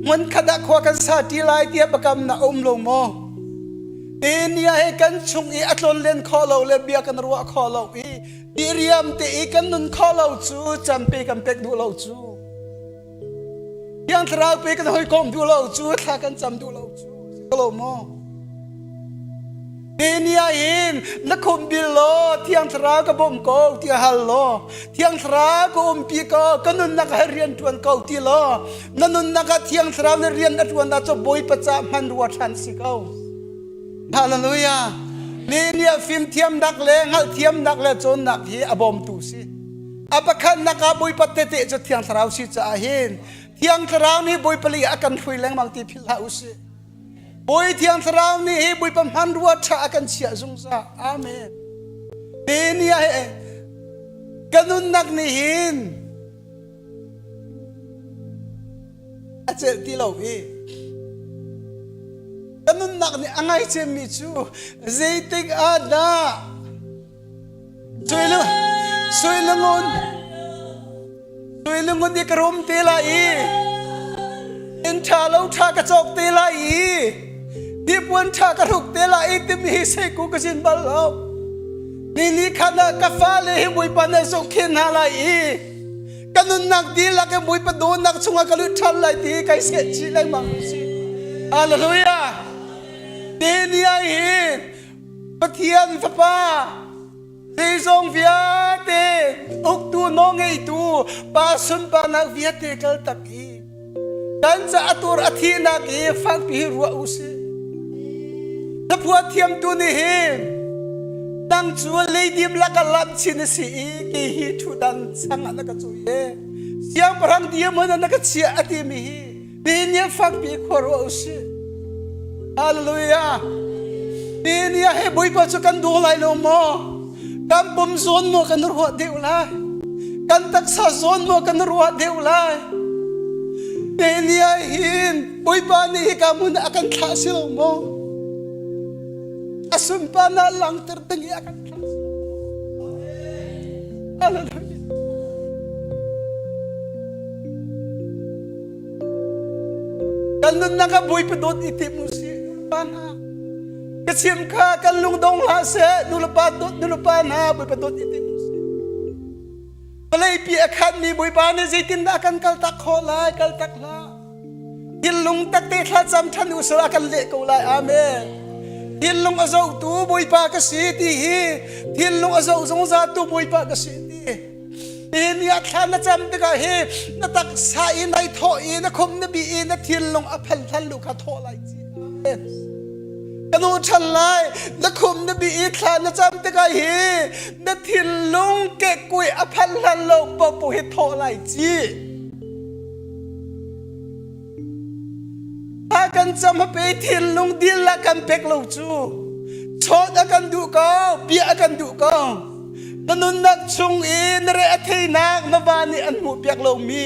hmunkhat ah khua kan sa ṭi lai tiah biakam na um lo maw? Te ni ah he kan chung i a tlon len khawh lo le bia kan ruah khawh lo i diriam te i kan nun khawh lo cu campe kan pek duh lo cu Thiang Thlarau pe kan hawikom duh lo cu thla kan cam duh lo cu si lo maw? Te ni ah hin na khum bil law Thiang Thlarau ka bawm ko ti hal law Thiang Thlarau ka umpi ko ka nunnak ah rian ṭuan ko ti law na nunnak ah Thiang Thlarau na rian a ṭuan ah cu Bawipa ca hman rua ṭhan si ko. Hallelujah. Ni nih fimthiamnak le hngalhthiamnak le cawnnak hi a bawmtu si. A pakhatnak ah Bawipa tete cu Thiang Thlarau si caah hin Thiang Thlarau nih Bawipa lei a kan hruai lengmang ti philh hlah usih. Bawi Thiang Thlarau nih hi Bawipa hmanrua ṭha a kan chiah zungzal. Amen. Te ni ah he ka nunnak nih hin a celh ti lo i ka nunnak nih a ngai cemmi cu zeitik ah dah Sui le ngun sui le ngun i ka rum te lai i inn ṭha lo ṭha ka cawk te lai i tipuan ṭha ka hruk te lai i timi hi seiku ka zin bal lo. Ni ni khan ah ka fale hi Bawipa na zohkhenh hna lai i ka nunnak dihlak in Bawipa dawtnak chungah ka lut ṭhan lai ti kai seh chih lengmang si. Hallelujah. Te ni ah hin Pathian Fapa zeizong vialte uktu nawlngeitu pa sunparnak vialte kal tak i kan ca a tur a thihnak i fakpi hi ruah u sih. Hlaphua thiamtu nih hin nang cu leidim laka lam chin a si i kei hi ṭhutdan sang ah na ka cui e siangpahrang dirhmun ah na ka chiah a timi hi. Ni nih fakpi khua ruah usih. Hallelujah. Ni ni ah he Bawipa cu kan duh lai lo maw? Kan pum zawn maw kan ruah deuh lai? Kan taksa zawn maw kan ruah deuh lai? Ni ni ah hin Bawipa nih hika hmun ah a kan thlah si lo maw? A sunparnak langhter ding i a kan thlah si lo maw? Hallelujah. Kan nunnak ah Bawipa dawt i tim usih pa hna. Ka chim kha kan lungdong hlah seh nulepa dawt nulepa hna Bawipa dawt i tim usih. Vawleipi a khatmi Bawipa nih zeitindah a kan kaltak khawh lai kaltak hlah. Thinlung takte thlacam ṭhan usih a kan leh ko lai. Amen. Thinlung a zohtu Bawipa ka si ti hi thinlung a zoh zungzaltu Bawipa ka si ti. Nihin ni ah thla na cam tikah hi na taksa i nai thawh i na khum na bi i na thinlung a phal hlan lu kha thawh lai ci. Amen. Ka nu ṭhan lai na khum na bi i thla na cam tikah hi na thinlung kekkuai a phal hlan lo popo hi thawh lai ci. Thla kan cam a pe thinlung dil la kan pek lo cu chawt a kan duh ko bia a kan duh ko. Na nunnak chung i na re a theinak na va nih an hmuhpiak lomi,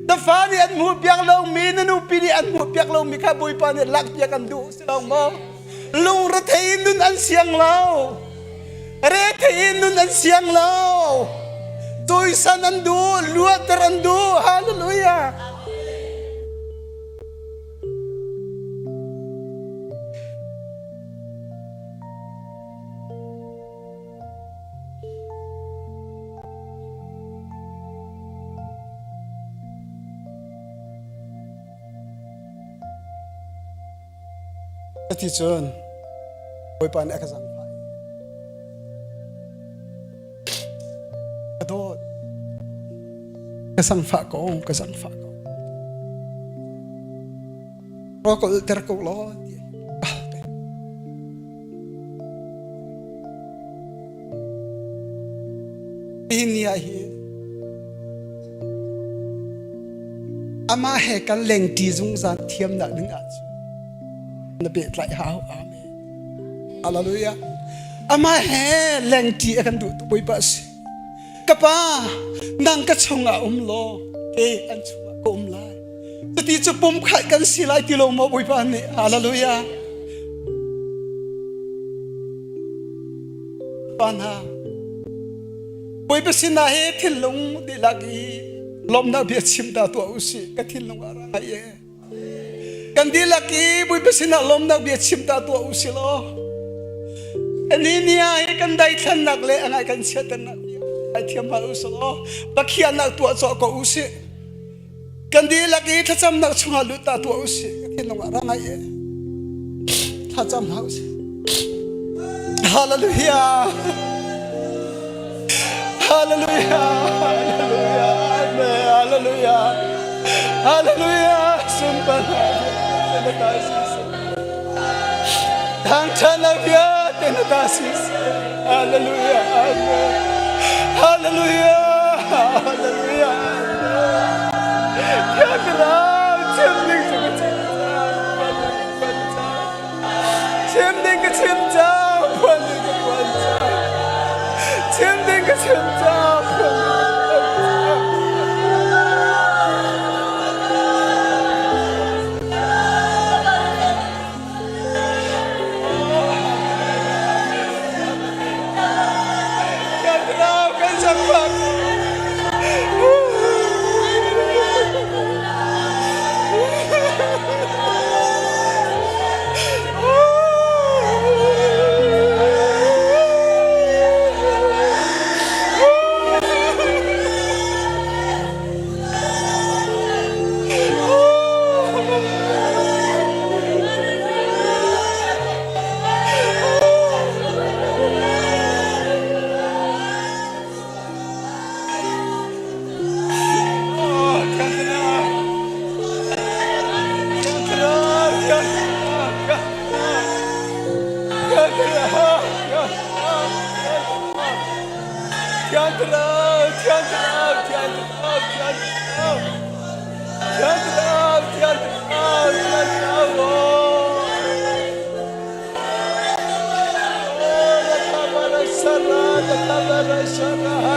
na fa nih an hmuhpiak lomi, na nupi nih an hmuhpiak lomi kha Bawipa nih lakpiak an duh si lo maw? Lungrethei in nun an siang lo. Rethei in nun an siang lo. Tuisan an duh, luatter an duh. Hallelujah. Ati cun Bawipa nih a ka zaangfah ka dawt ka zangfah ko ka zangfah ko Rua ka ulhter ko law ti ka hal peng. Nihin ni ah hin amah he kan lengṭi zungzal thiamnak ding ahcun na pehtlaih hau. Amen. Hallelujah. Amah he lengṭi a kan duh tu Bawipa a si. Ka pa, nang ka chungah um law kei an chungah ka um lai. Cuti cu pumkhat kan si lai ti lo maw Bawipa nih? Hallelujah. Pa hna, Bawipa sinah hi thinlung dihlak i lawmhnak bia chim ta tuah usih. Ka thinlung ah ra ngai e. Kan dihlak i Bawipa sinah lawmnak bia chim ta tuah u si law ani ni ah hi kan daithlannak le a ngai kan chiaternak bia ai thiam hal u si law Pathiannak tuah cawh ko u sih. Kan dihlak i thlacamnak chungah lut ta tuah u sih. Ka thinlung ah ra ngai e. Thlacam hna u sih. Hallelujah. Hallelujah. Hallelujah. Amen. Hallelujah. Hallelujah. Sunparnak na ta si. Thangṭhatnak vialte na ta si. Hallelujah. Amen. Hallelujah. Hallelujah. Thiang Thlarau chim ding cu ka chim cang. Chim ding ka chim cang, phuan ding ka phuan cang. Chim ding ka chim cang, phuan ding ka phuan cang. Kan kan zakfak.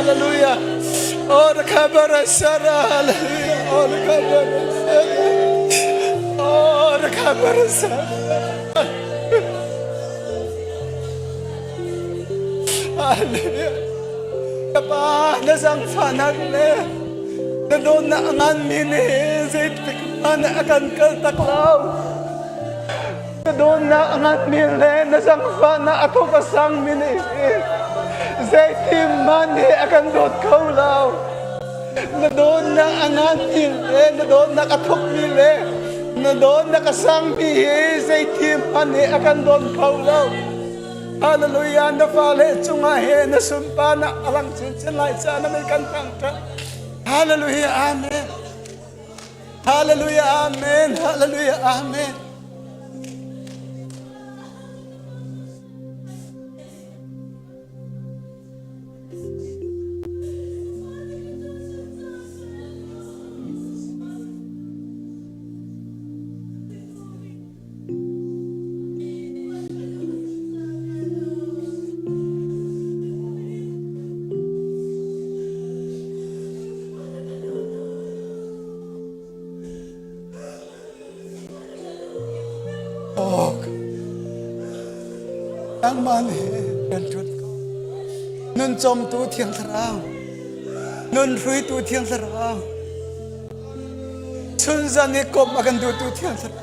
Hallelujah. Oh, the kabara sara. Hallelujah. Oh, the kabara sara. Oh, the kabara sara. Hallelujah. Kapa na zangfanak le na dawtnak a nganmi nih zeitik hmanh a kan kal tak lo. Na dawtnak a nganmi le na zangfahnak a thuk a sangmi nih zeitin hmanh hi a kan dawt kho lo. Na dawtnak a nganmi le na dawtnak a thukmi le na dawtnak a sangmi hi zeitin hmanh hi a kan dawt kho lo. Hallelujah na fale cungah he na sunparnak a lang chinchin lai caah na min kan thangṭhat. Hallelujah amen. Hallelujah amen. Hallelujah amen. Awk. Nangmah nih kan ṭuan ko. Nun cawmtu Thiang Thlarau, nun hruitu Thiang Thlarau, chun zan i komh a kan duhtu Thiang Thlarau.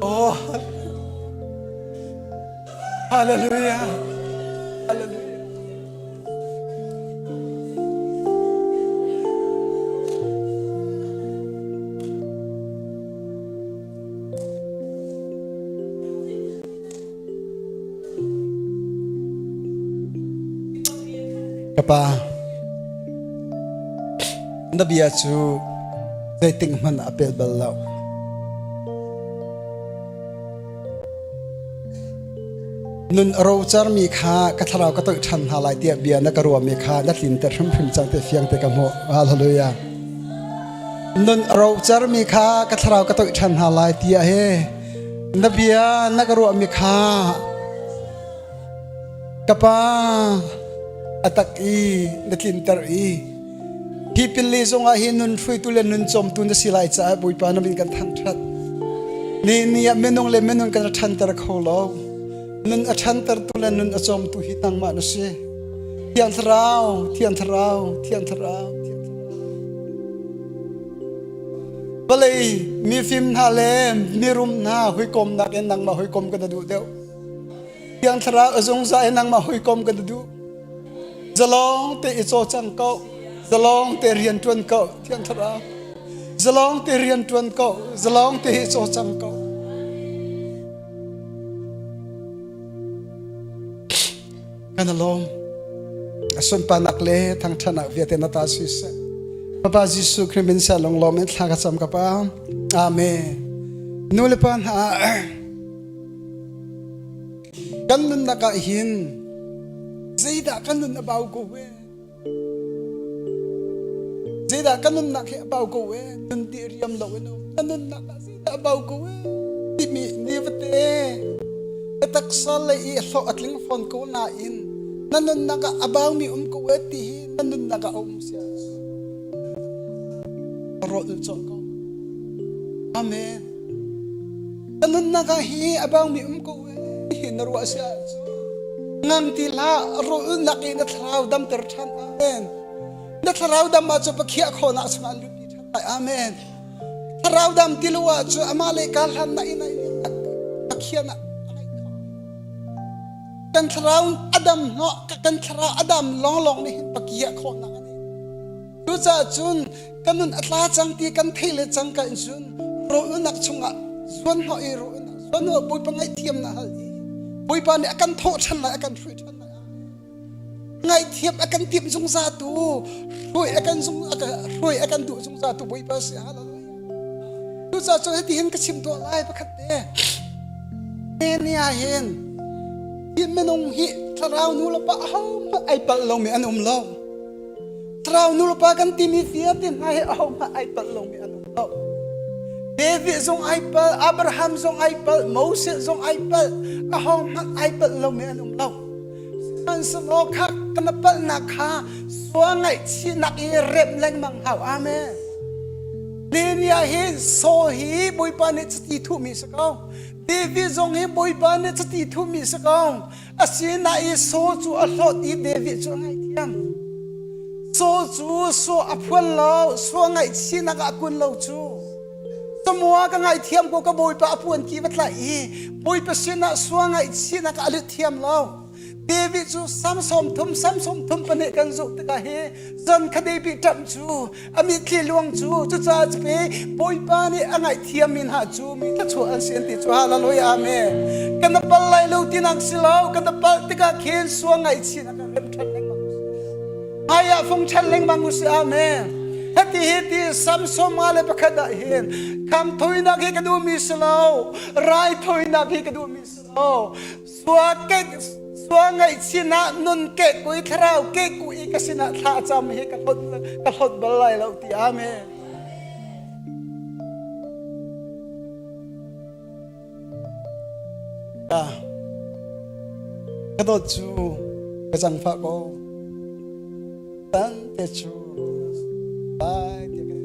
Oh, hallelujah. Hallelujah. Ka pa, na bia cu zeitik hmanh a pel bal lo. Nun a rocarmi kha ka thlarau ka toih ṭhan hna lai tiah bia na ka ruahmi kha na tlinter hrimhrim cang ti fiang te ka hmuh. Hallelujah. Nun a rocarmi kha ka thlarau ka toih ṭhan hna lai tiah he na bia na ka ruahmi kha ka pa a tak i na tlinter i hi pilli zongah hi nun hruaitu le nun cawmtu na si lai caah Bawipa na min kan thangṭhat. Ni ni ah minung le minung kan ṭhanter kho lo. Nun a ṭhantertu le nun a cawmtu hi nangmah na si. Thiang Thlarau, Thiang Thlarau, Thiang Thlarau, Thiang Thlarau. Vawlei mifim hna le mirum hna hawikomnak in nangmah hawikom kan duh deuh. Thiang Thlarau a zungzal in nangmah hawikom kan duh. Zalong te i caw cang ko. Zalong te rian ṭuan ko. Thiang Thlarau. Zalong te rian ṭuan ko. Zalong te i caw cang ko. Kan alawm. A sunparnak le thangṭhatnak vialte na ta si seh. Papa Jesuh Khrih min sa lunglawm in thla ka cam ka pa. Amen. Nu le pa hna kan nunnak ah hin zeidah kan nun a bau ko we zeidah kan nunnak hi a bau ko we nun di riam lo in um na nunnak ah zeidah a bau ko we timi ni vate na taksa le i hlawh a tling fawn ko nain na nunnak ah a baumi um ko we ti hi na nunnak ah a um sia rawt cawh ko amen Ka nunnak ah hi a bangmi um ko hi na ruah si ahcun ngang ti hlah rawlnak i na thlarau damter ṭhan amen na thlarau dam ah cu pakhiah khawhnak chungah an luti ṭhan lai amen thlarau dam ti lo ah cu amah le ka hlan na ina pakhian ah kan thlarau adam hnawh kan thlarau adam longlong nih hin pakiah khawhnak ani cucaah cun kan nun a tla cang ti kan thei le cang ka in cun rawlnak chungah zuan hnawh i rawlnak zuan hnawh Bawipa ngaihthiam na hal i Bawipa nih a kan thawh ṭhan lai a kan hruai ṭhan lai. Ngaihthiam a kan timh zungzal tu, hruai a kan zung hruai a kan duh zungzal tu Bawipa si. Hallelujah. Cucaah cun hiti hin ka chim tuah lai pakhat te. Ni ah hin hi minung hi thlarau nu le pa ahohmanh ai palh lomi an um lo. Thlarau nu le pa kan timi vialte hna hi ahohmanh ai palh lomi an um lo. David zong ai palh, Abraham zong ai palh, Moses zong ai palh, ahohmanh ai palh lomi an um lo. Sihmanhsehlaw kha kana palhnak kha sual ngaihchihnak i remh lengmang hau. Amen. Nehemiah hi Saul hi Bawipa nih chiti thuhmi si ko. David zong hi Bawipa nih chiti thuhmi si ko. Asinain Saul cu a hlawt i David cu a ngaihthiam. Saul cu Saul a phuan lo, Saul ngaihchihnak ah a kun lo cu. Samua ka ngaihthiam ko ka Bawipa a puan ki va tlaih i Bawipa sinah sual ngaihchihnak ah a lut thiam lo. David cu Samsom thum Samsom thum pahnih kan zoh tikah hi zan kha David ṭamh cu a mitthli luang cu cucaah cu pe Bawipa nih a ngaihthiam mi hna cu mi thluachuah an si an ti cu hallelujah amen kan pal lai lo tinak si lo kan pal tikah khin sual ngaihchihnak kan rem ṭhan lengmang hmai ah fung ṭhan lengmang u si amen hati hi ti Samsom nga le pakhat ah hin kham thoinak hi ka duhmi si lo rai thoinak hi ka duhmi si lo Sua ke sua ngaihchin ah nun ke kui thlarau ke kui ka sinah thla cam hi ka hlot ka hlot bal lai lo ti amen. Ka dawt cu ka zangfah ko. Tan te cu lai ti ka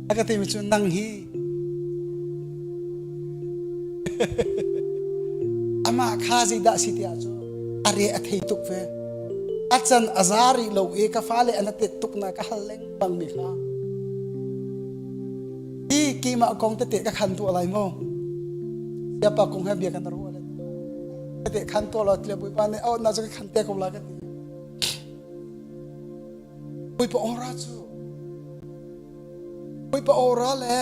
a ka timi cu nang hi amah kha zeidah si tiah cu a re a thei tuk ve a can a za rih lo i ka fale an a tet tuk na ka hal lengmang mi kha hi keimah kong tete ka khan tuah lai maw siapa kong he bia kan ruah le tete khan tuah lo tle bawipa nih oh na cu ka khan te ko la ka ti Bawipa ora cu Bawipa ora le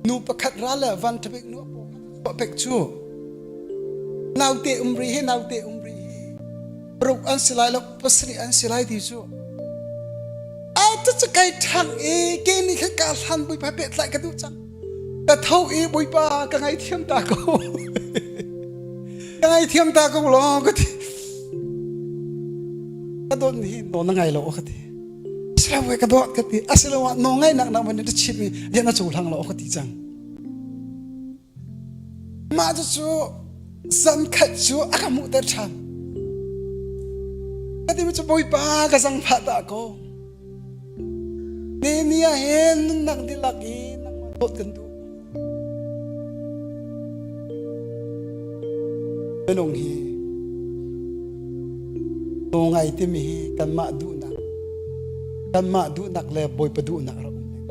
nu pakhat ra le van ṭhabik nu a paw kha pek cu naute umri hi naute umri hi paruk an si lai lo pasarih an si lai ti cu ai tu cu kai ṭhang i ke nih khan ka hlan Bawipa pehtlaih ka duh cang ka tho i Bawipa ka ngaithiam ta ko ka ngaithiam ta ko law ka ti ka dawt ni no na ngai lo ka ti asilo ka dawt ka ti asilo ah no ngai nak nak man na chim mi ya na cohlang lo ka ti cang mah cu cu zan khat cu a ka hmuh ter than ka ti cu bawipa ka zang phah ta ko ne ni ah hin nunnak dilak i nangmah dawt kan duh Minung hi ngai timi hi kanmah duhnak kanmah duhnak le Bawipa duhnak rak um lengmang.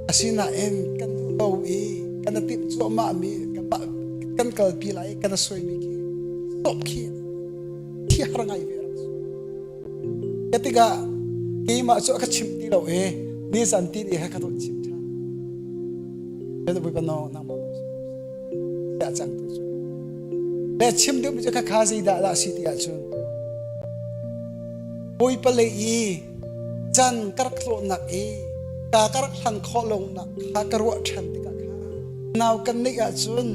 Asinain kan duh lo i kan i timh cuahmah mi kanmah kan kalpi lai i kan i suaimi khi stop khi thi har ngai ve rak si. Ka tikah keimah cu a ka chimh ti lo i nizan ti ni he ka dawt chim ṭhan. Bawipa no nangmah no cang tu cu. Le chim duhmi cu khakha zeidah dah si ti ahcun Bawipa lei i can ka rak tlawhnak i ka ka rak hlan khawh lonak kha ka ruah ṭhan tikah kha nau kan neih ahcun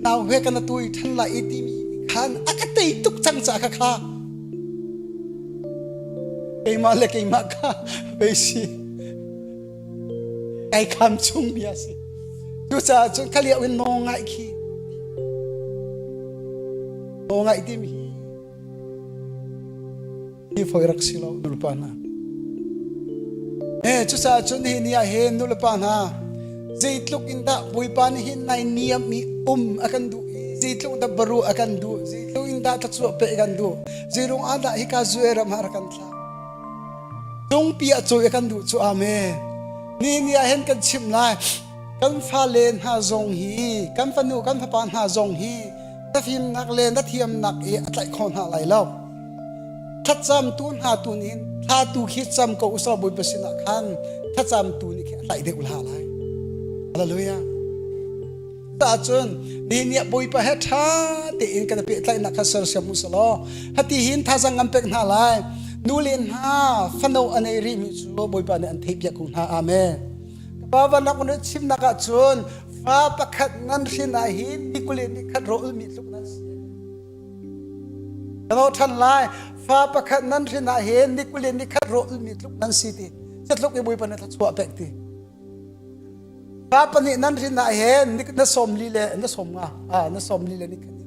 nau he kan tui ṭhan lai i timi khan a ka tei tuk cang ca kha kha keimah le keimah kha beisi kai kham chung bia si cucaah cun kha lio in naw ngaih khi naw ngaih timi hi hi foi rak si lo nulepa hna eh cucaah cun hi ni ah hin nulepa hna zeitluk in dah bawipa nih hin nai niam mi um a kan duh i zeitluk dah baru a kan duh zeitluk in dah thluachuah pe a kan duh zeirung ah dah hika zuai ram ah rak kan thlah Tungpi ah cawi kan duh cu amen. Ni ni ah hin kan chim lai. Kan fale hna zong hi, kan fanu kan fapa hna zong hi na fimnak le na thiamnak i a tlaih kho hna lai lo. Thlacam tu hna tu nih thla tu khi cam ko usal Bawipa sinah khan thlacam tu nih khi a tlaih deuh la lai. Hallelujah. Cun ni nih Bawipa he ṭha tein kan i pehtlaihnak kha sersiam u selaw hati hin thazang kan pek hna lai. Nu le hna fano a nei rihmi cu Bawipa nih an theihpiak ko hna. Amen. Ka pa van un chimnak ah cun fa pakhat nan hrin ah hin ni kul ni khat ro ulmi tluk nan si. Kan ṭhan lai fa pakhat nan hrin ah hin ni kul ni khat ro ulmi tluk nan si ti. Tluk i Bawipa nih thluachuah pek ti. Pa pahnih nan rin ah hin na sawm li le na sawm nga ah na sawm li le ni khat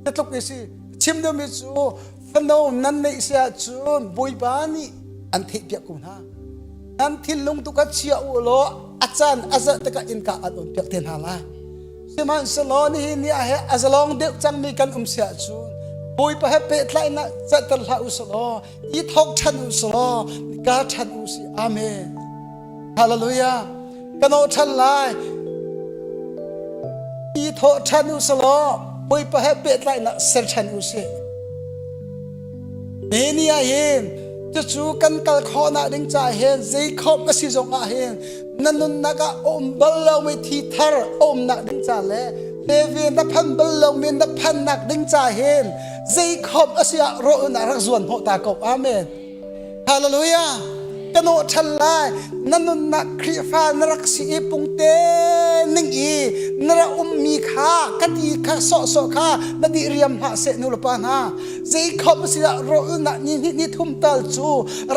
na tluk i si chim deuhmi cu fano nan neih si ahcun Bawipa nih an theihpiak ko hna nan thinlung tu kha chia u law a caan a zarh tikah innka an on piak te hna lai sihmanhsehlaw nihin ni ah he a zalong deuh cangmi kan um si ahcun Bawipa he pehtlaihnak cahter hlah u selaw i thawk ṭhan u selaw ka ṭhan u si amen Hallelujah. Kan aw ṭhan lai. I thawh ṭhan u selaw Bawipa he pehtlaihnak ser ṭhan u sih. Ni ah hin cucu kan kal khawhnak ding caah hin zei khawm a si zong ah hin na nunnak ah a um bal lomi thi thar a umnak ding ca le levi na phan bal lomi na phannak ding ca hin zei khawm a si ah rawh in rak zuan hnawh ta ko. Amen. Hallelujah! Ka nawh ṭhan lai. Na nunnak Khrihfa na rak si i pungte ning i na rak ummi kha ka ti kha sawhsawh kha na di riam hlah seh nu le pa hna. Zei khom si dah rawlnak ni hnih ni thum tal cu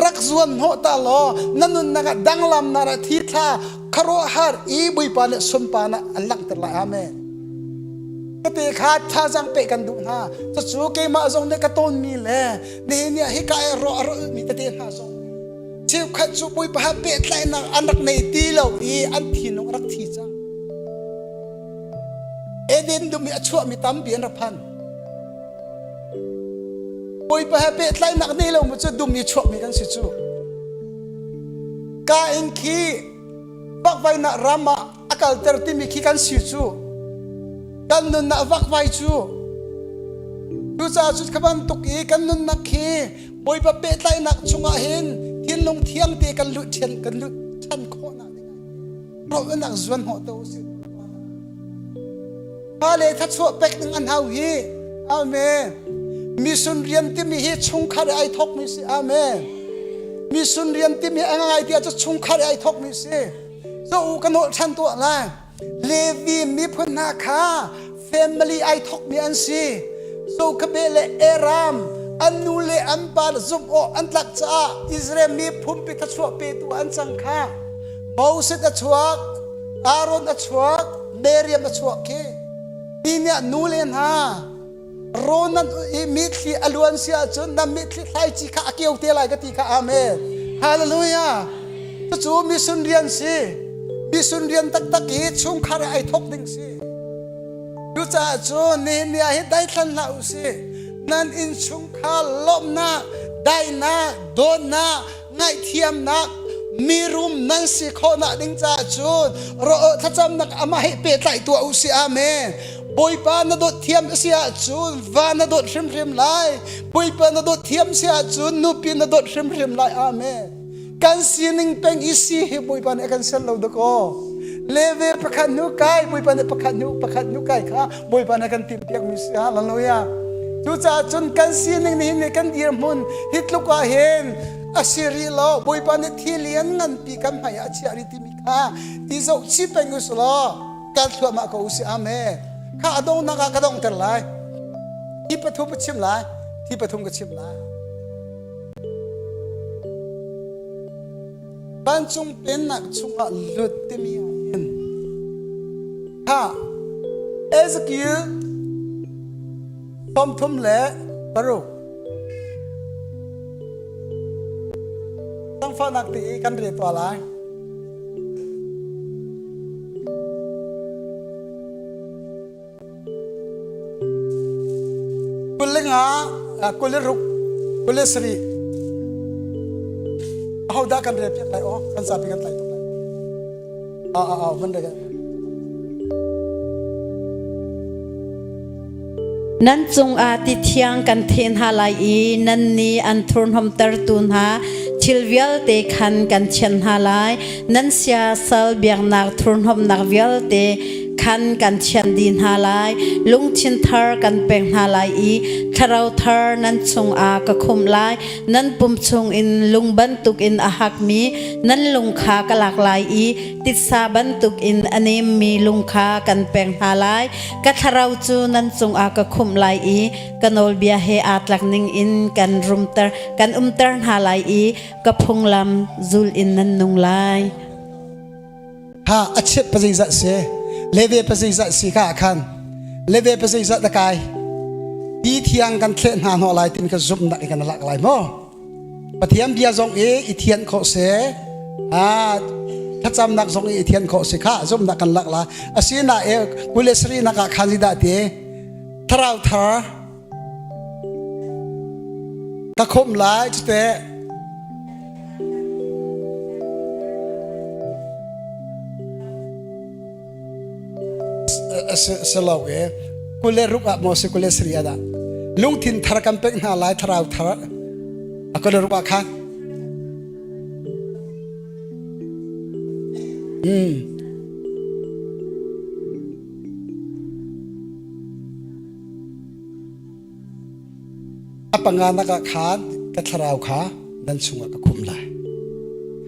rak zuan hnawh ta law na nunnak ah danglam na ra thi thla khuaruahhar i Bawipa nih sunparnak an langhter lai. Amen. Ka te kha thazang pe kan duh hna. Cucu keimah zong nih ka tawnmi le Nihin ni ah hika i rawh a rolhmi tete hna zong cheukhat cu Bawipa he pehtlaihnak an rak nei ti lo i an thinlung a rak thi cang. Eden dum i a chuahmi tampi an rak phan. Bawipa he pehtlaihnak nei lo mu cu dum i chuahmi kan si cu. Ka in khi vakvainak ram ah a kalter timi khi kan si cu kan nunnak vakvai cu cucaah cu kha bantuk i kan nunnak khi Bawipa pehtlaihnak chungah hin thinlung thiang te kan luh ṭhian kan luh ṭhan khawhnak dingah rawlnak zuan hnawh to usih fale thlachuah pek ding an hau hi amen mission rian timi hi chungkhar ai thawkmi si amen mission rian timi a ngai ti ah cu chungkhar ai thawkmi si So u ka nawlh ṭhan tuah lai. Levi miphun hna kha family ai thawkmi an si. So khabe le Aram an nu le an pa zumh awk an tlak caah Israel miphun pi thluachuah petu an cang kha. Moses a chuak, Aaron a chuak, Miriam a chuak khi. Hi nih nu le hna rawn nan i mitthli a luan si ahcun nan mitthli thlaici kha a keu te lai ka ti kha amen hallelujah cucu mission rian si mission rian taktak hi chungkhar ai thok ding si cucaah cun nihin ni ah hi daithlan hlah u si nan innchungkhar lawmhnak daihnak dawtnak ngaihthiamnak mirum nan si khawhnak ding caah cun thlacamnak amah he pehtlaih tuah u si amen Bawipa na dawt thiam a si ahcun va na dawt hrimhrim lai Bawipa na dawt thiam si ahcun nupi na dawt hrimhrim lai amen kan sining peng i si hi Bawipa nih a kan ser lo dakaw leve pakhat hnu kai Bawipa nih pakhat hnu pakhat hnu kai kha Bawipa nih a kan timhpiakmi si hallelujah cucaah cun kan sining nihin ni kan dirhmun hi tluk ah hin a si rih lo Bawipa nih thil lian nganpi kan hmai ah a chiah rih timi kha i zoh chih peng u law kal thluahmah ko u si amen kha a donghnak ah ka donghter lai thi pathum ka chim lai thi pathum ka chim lai vancung pennak chungah lut timi ah hin ha Ezekiel 36 Zangfahnak ti i kan rel tuah lai. 25 26 27 Ahodah kan rel piak lai aw kan zapi kan tlai tuk lai ah ah ah van rel Nan cungah ti thiang kan theh hna lai i nannih an thurhnawmtertu hna thil vialte khan kan thianh hna lai. Nan siasal biaknak thurhnawmnak vialte khan kan thianh dih hna lai. Lungthin thar kan pek hna lai i thlarau thar nan chungah ka khumh lai. Nan pum chungin lung bantukin a hakmi nan lung kha ka lak lai i titsa bantukin a nemmi lung kha kan pek hna lai. Ka thlarau cu nan cungah ka khumh lai i ka nawlbia he aa tlak ning in kan rumter kan umter hna lai i ka phunglam zul in nan nung lai. Ha a chit pa zeizat si leve pa zeizat si ka khan leve pa zeizat na kai ti thiang kan thleh hna hnawh lai tin ka zumh nak kan lak lai mo Pathian bia zong i i thian khawh se a thlacamnak zong i i thian khawh si kha zumhnak kan lak la asina e kule sari nak ah khan dah ti thlarau thar ka khom lai chute si lo e kule ruk ah maw si kule sari ah dah lungthin thar kan pek hna lai thlarau thar a kule ruk ah khan A panganak ah khan ka thlarau kha nan chungah ka khumh lai.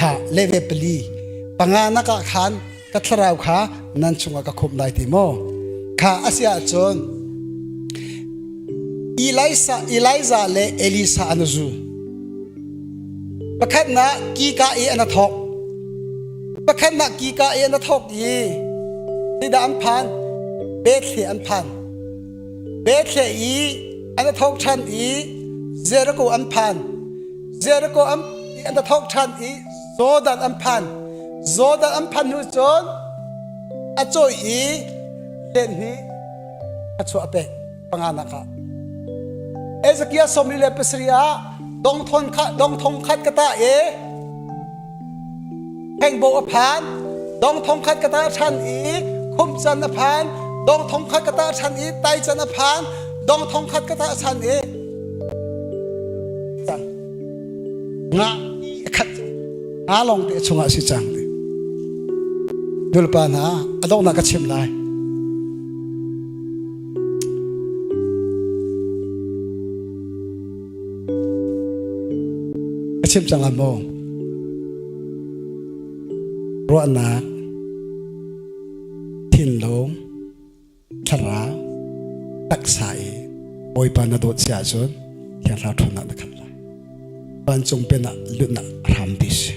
Ha leve pali panganak ah khan ka thlarau kha nan chungah ka khumh lai ti maw? Kha a si ahcun Elisa, Elijah le Elisa an zul. Pakhatnak kika i an thawk. Pakhatnak kika i an thawk i zeidah an phan? Bethlehem an phan. Bethlehem i an thawk ṭhan i Jericho an phan. Jericho an an thawk ṭhan i Jordan an phan. Jordan an phan hnu cun a cawi i len hi a chuah a pek panganak ah. Ezekiel 37 ah dongthon kha dongthong khat ka ta e Hengbo a phan dong thong khat ka ta ṭhan i khumh can a phan dong thong khat ka ta ṭhan i tai can a phan dong thong khat ka ta ṭhan i nga khat nga lawng te chungah si cang ti nulpa hna a donghnak ka chim lai Ka chim cang lai maw? Ruahnak, thinlung, thlarau, taksa i Bawipa na dawt si ahcun Thiang Thlarau ṭhawnnak na khat lai. Vancung pen ah lutnak hrampi si.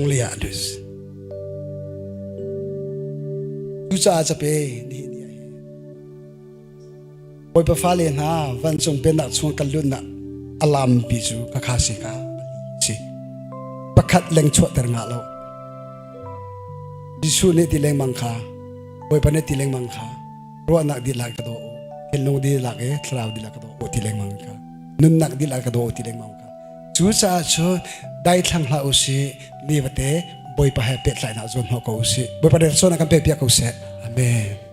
Lei ah lut. Cucaah cape nihin ni ah hin Bawipa fale hna vancung pennak chung kan lutnak a lampi cu khakha si ka si. Pakhat leng chuahter ngah lo. Jesuh nih ti lengmang kha Bawipa nih ti lengmang kha ruahnak dihlak ka daw u thinlung dihlak e thlarau dihlak ka daw u ti lengmang kha nunnak dihlak ka daw u ti lengmang kha cucaah cu daithlang hlah u si ni vate Bawipa he pehtlaihnak zawn hnawh ko u si Bawipa nih zawn kan pek piak ko seh amen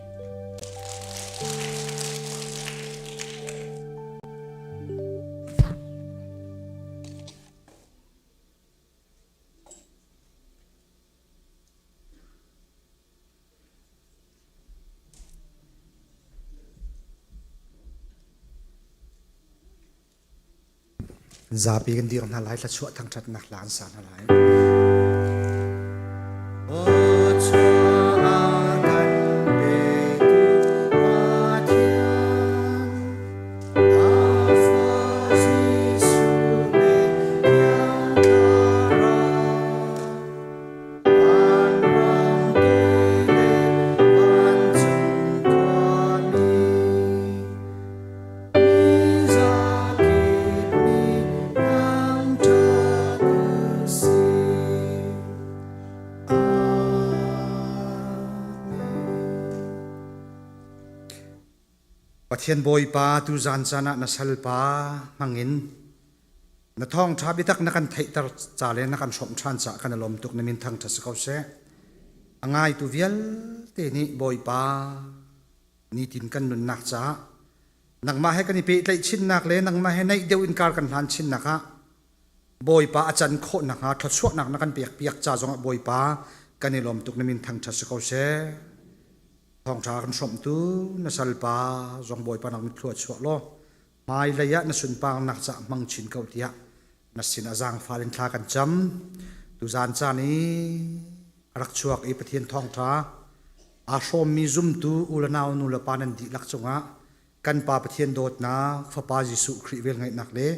Zapi kan dir hna lai, thluachuah thangṭhatnak hla an sa hna lai. Pathian Bawipa tuzan caan ah na salpa hmangin na thawngṭha biatak na kan theihter ca le na kan hrawmh ṭhan caah kan i lawm tuk na min thangṭhat si ko seh. A ngaitu vialte nih Bawipa nitin kan nunnak caah nangmah he kan i pehtlaih chinnak le nangmah he naih deuh in kar kan hlan chinnak ah Bawipa a can khawh nakhnga thluachuahnak na kan pek piak ca zongah Bawipa Kan i lawm tuk na min thangṭhat si ko seh. Thawngṭha kan hrawmhtu na salpa zong Bawipa nak mitthlu a chuah law hmailei ah na sunparnak cah hmang chin ko tiah na sin a zaangfal in thla kan cam. Tuzaan caan i a rak chuak i Pathian thawngṭha aa hrawmmi zumtu u le nau nu le pa nan dihlak cungah kan Pa Pathian dawtnak, Fapa Jesuh Khrih velngeihnak le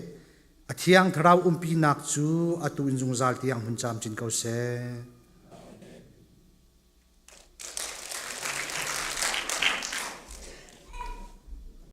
a Thiang Thlarau umpinak cu atu in zungzal tiang hmun camcin ko seh.